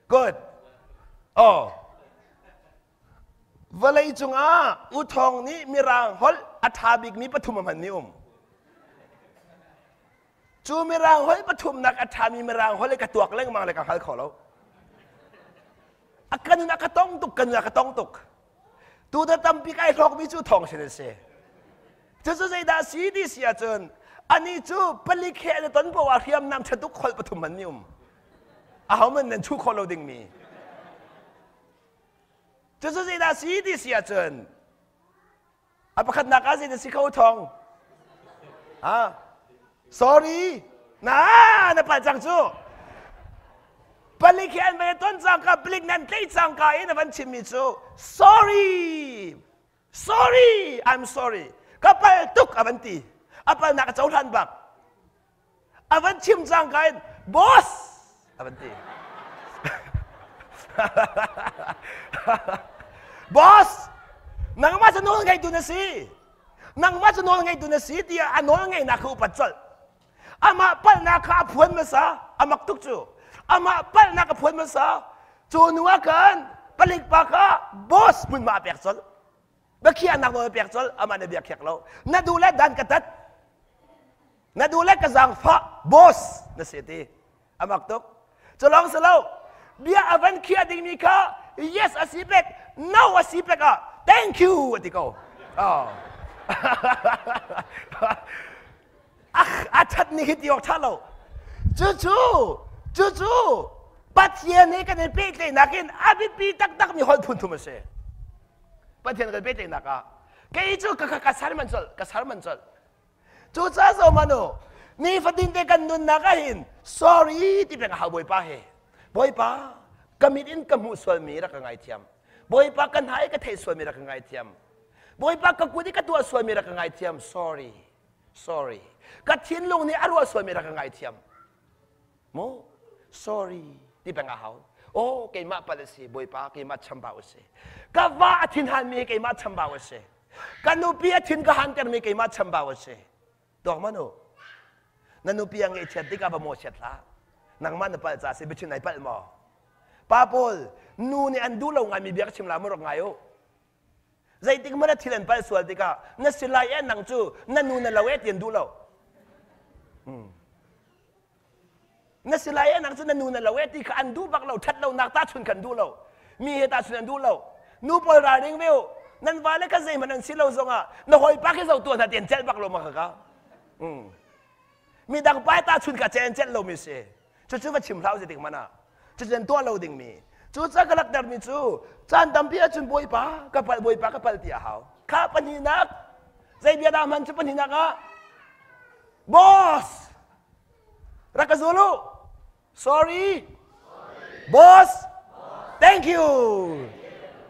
Good. Oh. Vawlei cungah U Thawng nih Mirang holh a ṭha bikmi pathum a hmanmi um. Cu Mirang holh pathumnak a ṭhami Mirang holh i ka tuak lengmang le ka hngal kho lo. A kan in a ka tong tuk, kan in a ka tong tuk. Tu da tampi kai hlawkmi cu thawng sin an si. Cucu zeidah si ti si ahcun anih cu palik he an i ton poah hriamnam ṭha tuk holh pathum hmanmi um. Ahohmanh nan chuh khawh lo dingmi. Cucu zeidah si ti si ahcun a pakhatnak ah zeidah si kho thong? Ha? Sorry. Na na palh cang cu. Palik hi an van ton cangka palik nan tlaih cangka in a van chimmi cu sorry. Sorry, I'm sorry. Ka pal tuk a van ti. A palnak a cohlan bak. A van chim cangka in boss a van ti. Boss, nangmah cu nawl ngeitu na si. Nangmah cu nawl ngeitu na si tiah a nawl ngeihnak kha upat colh. Amah palhnak kha a phuan hmasa, a mak tuk cu. Amah palhnak a phuan hmasa. Cu nu ah khan palik pa kha boss hmunhma a pek colh. Biakhiahnak nawl a pek colh, amah na bia khiak lo. Na duh le dan ka tat. Na duh le ka zaangfah boss na si ti. A mak tuk. Cu lawng si lo. Bia a van khiah dingmi kha yes a si pek, no a si pek ah thank you a ti ko. Oh. A that ni hi ti awk tha lo. Cucu cucu Pathian he kan i pehtlaihnak in a biapi taktak mi holh phun thum a si. Pathian kan pehtlaihnak ah kei cu ka ka sar man colh, ka sar man colh. Cucaah zohhmanh u, nifatin te kan nunnak ahhin sorry ti peng a hau Bawipa he. Bawipa, ka mit in ka hmuh sualmi rak ka ngaithiam. Bawipa, ka hna i ka theih sualmi rak ka ngaithiam. Bawipa, ka kut i ka tuah sualmi rak ka ngaithiam. Sorry, sorry. Ka thinlung nih a ruah sualmi rak ka ngaithiam. Mu, sorry ti peng a hau. Oh, keimah pal a si, Bawipa, keimah chambau a si. Ka va a thinhanmi keimah chambau a si. Ka nupi a thin ka hantermi keimah chambau a si. Tuak man u. Na nupi a ngeihchiat tikah va mawchiat hlah. Nangmah na palh caah si biachin ai palh maw? Pa pawl, nu nih an duh lo ngaimi bia ka chim la maw rak ngai u. Zeitik hmanh ah thil an palh sual tikah na si lai e nang cu na nu na lo e ti an duh lo. Na si lai e nang cu na nu na lo e ti kha an duh bak lo ṭhat lonak tahchun khan duh lo. Mi he tahchun an duh lo. Nu pawl ralring ve u. Nan vale kha zeihmanh an si lo zongah na hawipa khi zo tuah hna ti an celh bak lo ma kha. Midang pa tahchun kha celh an celh lomi si. Cucu va chim hlah u zeitik hmanh ah. Cucu an tuah lo dingmi. Cucaah ka laktermi cu caan tampi ahcun Bawipa ka palh Bawipa ka palh ti a hau. Kha pahnihnak zei bia dah hman cu pahnihnak ah boss rak ka zul u. Sorry. Boss. Thank you.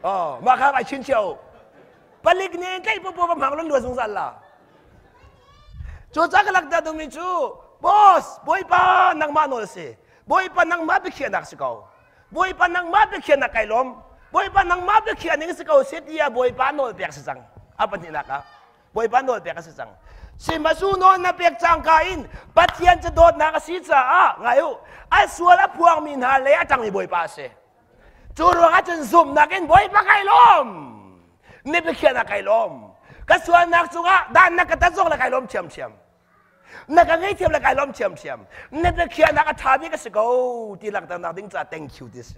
Oh, mah kha ai chin cio. Palik nih tlaih popo va hmang lon lua zungzal la. Cucaah ka lakter dingmi cu boss Bawipa nangmah nawl a si. Bawipa nangmah biakhiahnak si ko. Bawipa nangmah biakhiahnak kai lawm. Bawipa nangmah biakhiah ning si ko si tiah Bawipa nawl pek si cang. A pahnihnak ah Bawipa nawl pek a si cang. Sihmanhsehlaw nawl na pek cangka in Pathian cu dawtnak a si caah ngai u a sual a phuangmi hna le a ṭangmi Bawipa a si. Cu ruangah cun zumhnak in Bawipa kai lawm. Ni biakhiahnak kai lawm. Ka sualnak cungah dan na ka tat zong le kai lawm ṭhiamṭhiam. Na ka ngaihthiam le kai lawm ṭhiamṭhiam. Na biakhiahnak a ṭha bik a si ko ti langhternak ding caah thank you ti si.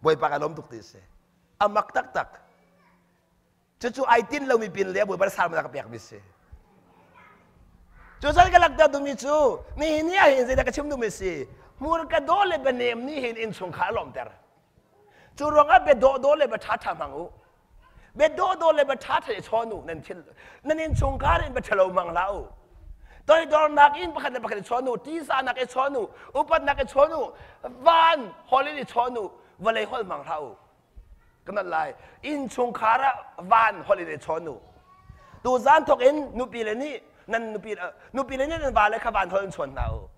Bawipa kai lawm tuk ti si. A mak taktak. Cucu ai tinh lomi pin le Bawipa salmon ka pekmi si. Cu zan ka lakter duhmi cu nihin ni ah hin zeidah ka chim duhmi si. Hmurka dawh le bianem nih hin innchungkhar a lawmter. Cu ruangah bia dawhdawh le bia ṭhaṭha hmang u. Bia dawhdawh le bia ṭhaṭha i chawn u. Nan thil nan innchungkhar in bia ṭhalo hmang hlah u. Toidornak in pakhat le pakhat i chawn u, ṭihzahnak i chawn u, upatnak i chawn u, van holh in i chawn u, vawlei holh hmang hlah u. Kan nat lai. Innchungkhar ah van holh in i chawn u. Tuzaan thawk in nupi le nih nan nupi nupi le nih nan vale kha van holh in chawn hna u.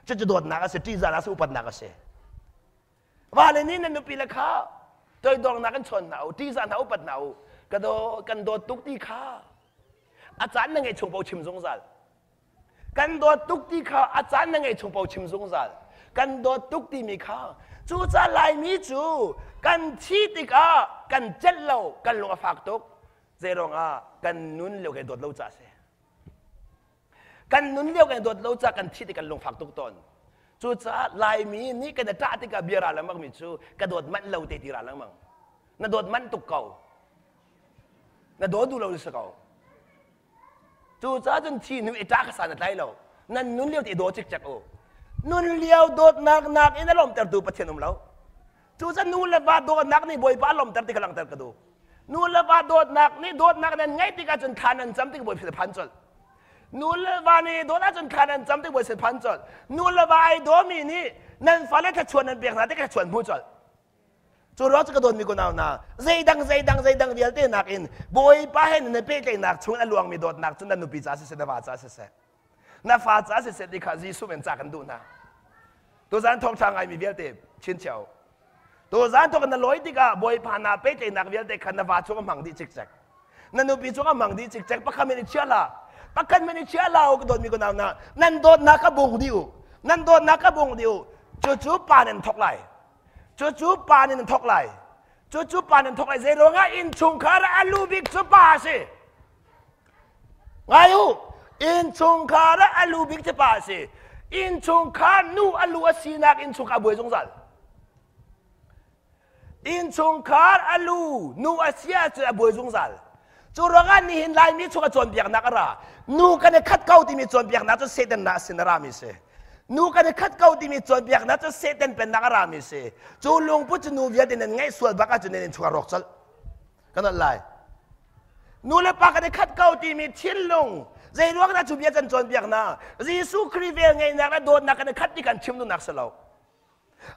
Cucu dawtnak a si, ṭihzahnak a si, upatnak a si. Vale nih nan nupi le kha toidornak in chawn hna u, ṭihzah hna upat hna u. Ka daw, kan dawt tuk ti kha a caan na ngeih chung paoh chim zungzal. Kan dawt tuk ti kha a caan na ngeih chung paoh chim zungzal. Kan dawt tuk timi kha cucaah Laimi cu kan thi tikah kan celh lo, kan lung a fak tuk. Zeiruang ah kan nun lio kan dawt lo caah a si. Kan nun lio kan dawt lo caah kan thi tik kan lungfak tuk tawn. Cucaah Laimi nih kan i ṭah tikah bia ra lengmang mi cu ka dawt manh lo te ti ra lengmang. Na dawt manh tuk ko. Na daw duh lo si ko. Cucaah cun thi hnu i ṭah kha san a tlai lo. Nan nun lio te i daw cikcek u. Nun lio dawtnak nakin a lawmtertu Pathian um lo. Cucaah nu le va dawtnak nih Bawipa a lawmter ti kha langhter ka duh. Nu le va dawtnak nih dawtnak nan ngeih tikah cun thla nan cam tik Bawipa phan colh. Nu le va nih dawt ahcun thla nan cam tik Bawipa phan colh. Nu le va ai dawmi nih nan fale thluachuah nan pek hna tikah thluachuah hmu colh. Cu ruang cu ka dawtmi kunau hna, zeidang zeidang zeidang vialte nakin Bawipa he nan i pehtlaihnak chung a luangmi dawtnak cu nan nupi ca siseh na va ca siseh na fa ca siseh ti kha Jesuh men ca kan duh hna. Tuzan thawngṭha ngaimi vialte chinchiah u. Tuzan thawk na lawi tikah Bawipa naa pehtlaihnak vialte kha na va cung a hmang dih cikcek. Na nupi cung a hmang dih cikcek. Pakhat men i chia hlah. Pakhat men i chia hlah u ka dawtmi ka nau hna. Nan dawtnak kha bung dih u. Nan dawtnak kha bung dih u. Cucu pa nan thawk lai. Cucu pa nih nan thawk lai. Cucu pa nan thawk lai. Zei ruangah innchungkhar ah a lu bik cu pa a si. Ngai u, innchungkhar ah a lu bik cu pa a si. Innchungkhar nu a lu a sinak innchungkhar buai zungzal. Innchungkhar a lu nu a si ahcun a buai zungzal. Cu ruangah nihin Laimi chung a cawnpiaknak a ra. Nu kan i khat ko timi cawnpiaknak cu Satan na sin a rami si. Nu kan i khat ko timi cawnpiaknak cu Satan pennak a rami si. Cu lungput cu nu vialte nan ngaih sual bak ahcun nan innchungkhar rawk colh. Kan ol lai. Nu le pa kan i khat ko timi thinlung zei ruang dah cu bia kan cawnpiak hna? Jesuh Khrih vel ngeihnak le dawtnak kan i khat ti kan chim duhnak si lo.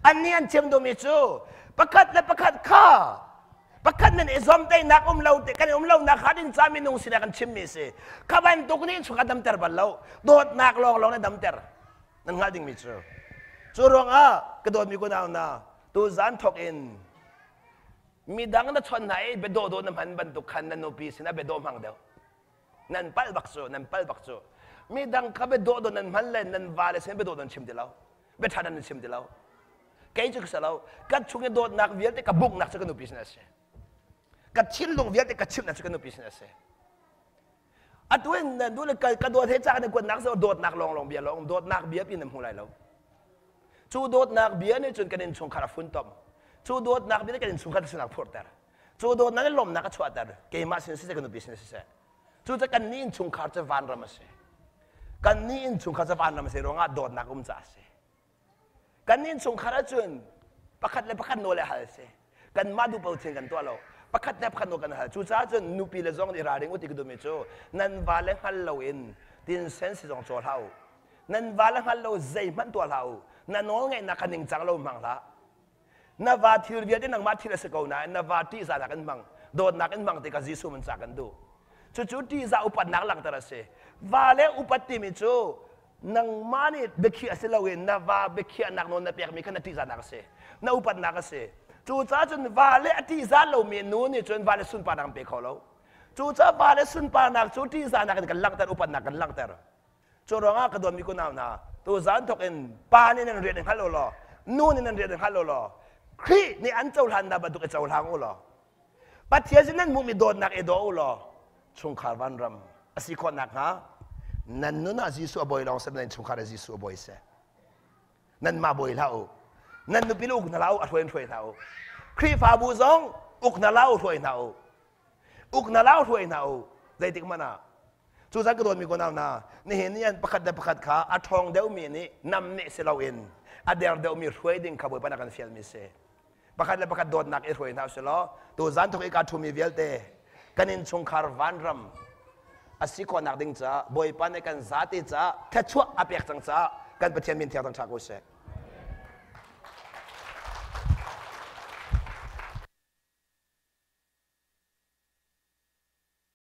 Annih an chim duhmi cu pakhat le pakhat kha pakhat nan i zuamteihnak um lo kan i um lonak kha din ca minung sinah kan chimmi si. Kha bantuk nih chung a damter bal lo. Dawtnak lawnglawng na damter. Nan hngalh dingmi cu. Cu ruangah ka dawtmi kunau hna, tu zan thawk in midang na chawnh hna i biadawh dawh na hman bantuk khan na nupi sinah biadawh hmang deuh. Nan palh bak cu, nan palh bak cu. Midang kha biadawh dawh nan hman le nan vale sin biadawh nan chim ti lo. Biaṭha nan chim ti lo. Kei cu ka si lo. Ka chung i dawtnak vialte ka buknak cu ka nupi sin a si. Ka thinlung vialte ka chimhnak cu ka nupi sin a si. Atu in nu le ka dawt he ca kan i kuatnak cu dawtnak lawnglawng bia lawng dawtnak bia pin na hmu lai lo. Cu dawtnak bia nih cun kan innchungkhar a funtom. Cu dawtnak bia nih kan innchungkhar sinak phurhter. Cu dawtnak nih lawmhnak a chuahter. Keimah sin siseh, ka nupi sin siseh. Cucaah kannih innchungkhar cu vanram a si. Kannih innchungkhar cu vanram a si ruangah dawtnak um caah a si. Kan innchungkhar ahcun pakhat le pakhat nawl le hal a si. Kanmah duh paoh thil kan tuah lo. Pakhat le pakhat nawl kan hal. Cucaah cun nupi le zong nih ralring u ti ka duhmi cu nan vale hngal loin tinsen si zong caw hlah u. Nan vale hngal lo zeihmanh tuah hlah u. Na nawlngeihnak kha ningcang lo hmang hlah. Na va thil vialte nangmah thil a si ko nain na va ṭihzahnak in hmang, dawtnak in hmang tikah Jesuh min ca kan duh. Cucu ṭihzah upatnak langhter a si. Va le upat timi cu nangmah nih biakhiah si loin na va biakhiahnak nawl na pekmi kha na ṭihzahnak a si. Na upatnak a si. Cucaah cun va le a ṭihzah lomi nu nih cun va le sunparnak an pe kho lo. Cucaah va le sunparnak cu ṭihzahnak in kan langhter, upatnak kan langhter. Cu ruangah ka dawtmi kunau hna, tuzaan thawk in pa nih nan rian in hngal u law, nu nih nan rian in hngal u law, Khrih nih an cohlannak bantuk i cohlang u law, Pathian sin nan hmuhmi dawtnak i daw u law, chungkhar vanram a si khawh nakhnga nan nun ah Jesuh a bawi lawng seh, nan chungkhar ah Jesuh a bawi seh. Nanmah bawi hlah u. Nan nupi le uk hna hlah u, a hruai in hruai hna u. Khrihfabu zong uk hna hlah u, hruai hna u. Uk hna hlah u, hruai hna u. Zeitik hmanh ah Cu zan ka dawtmi ko hna, nihin ni an pakhat le pakhat kha a ṭhawng deuhmi nih namneh si loin a der deuhmi hruai ding kha Bawipa nih a kan fialmi si. Pakhat le pakhat dawtnak i hruai hna usih law tu zan thawk i kaa ṭhumi vialte kan innchungkhar vanram a si khawhnak ding caah Bawipa nih kan zate caah thluachuah a pek cang caah kan Pathian min thiang thangṭhat ko seh.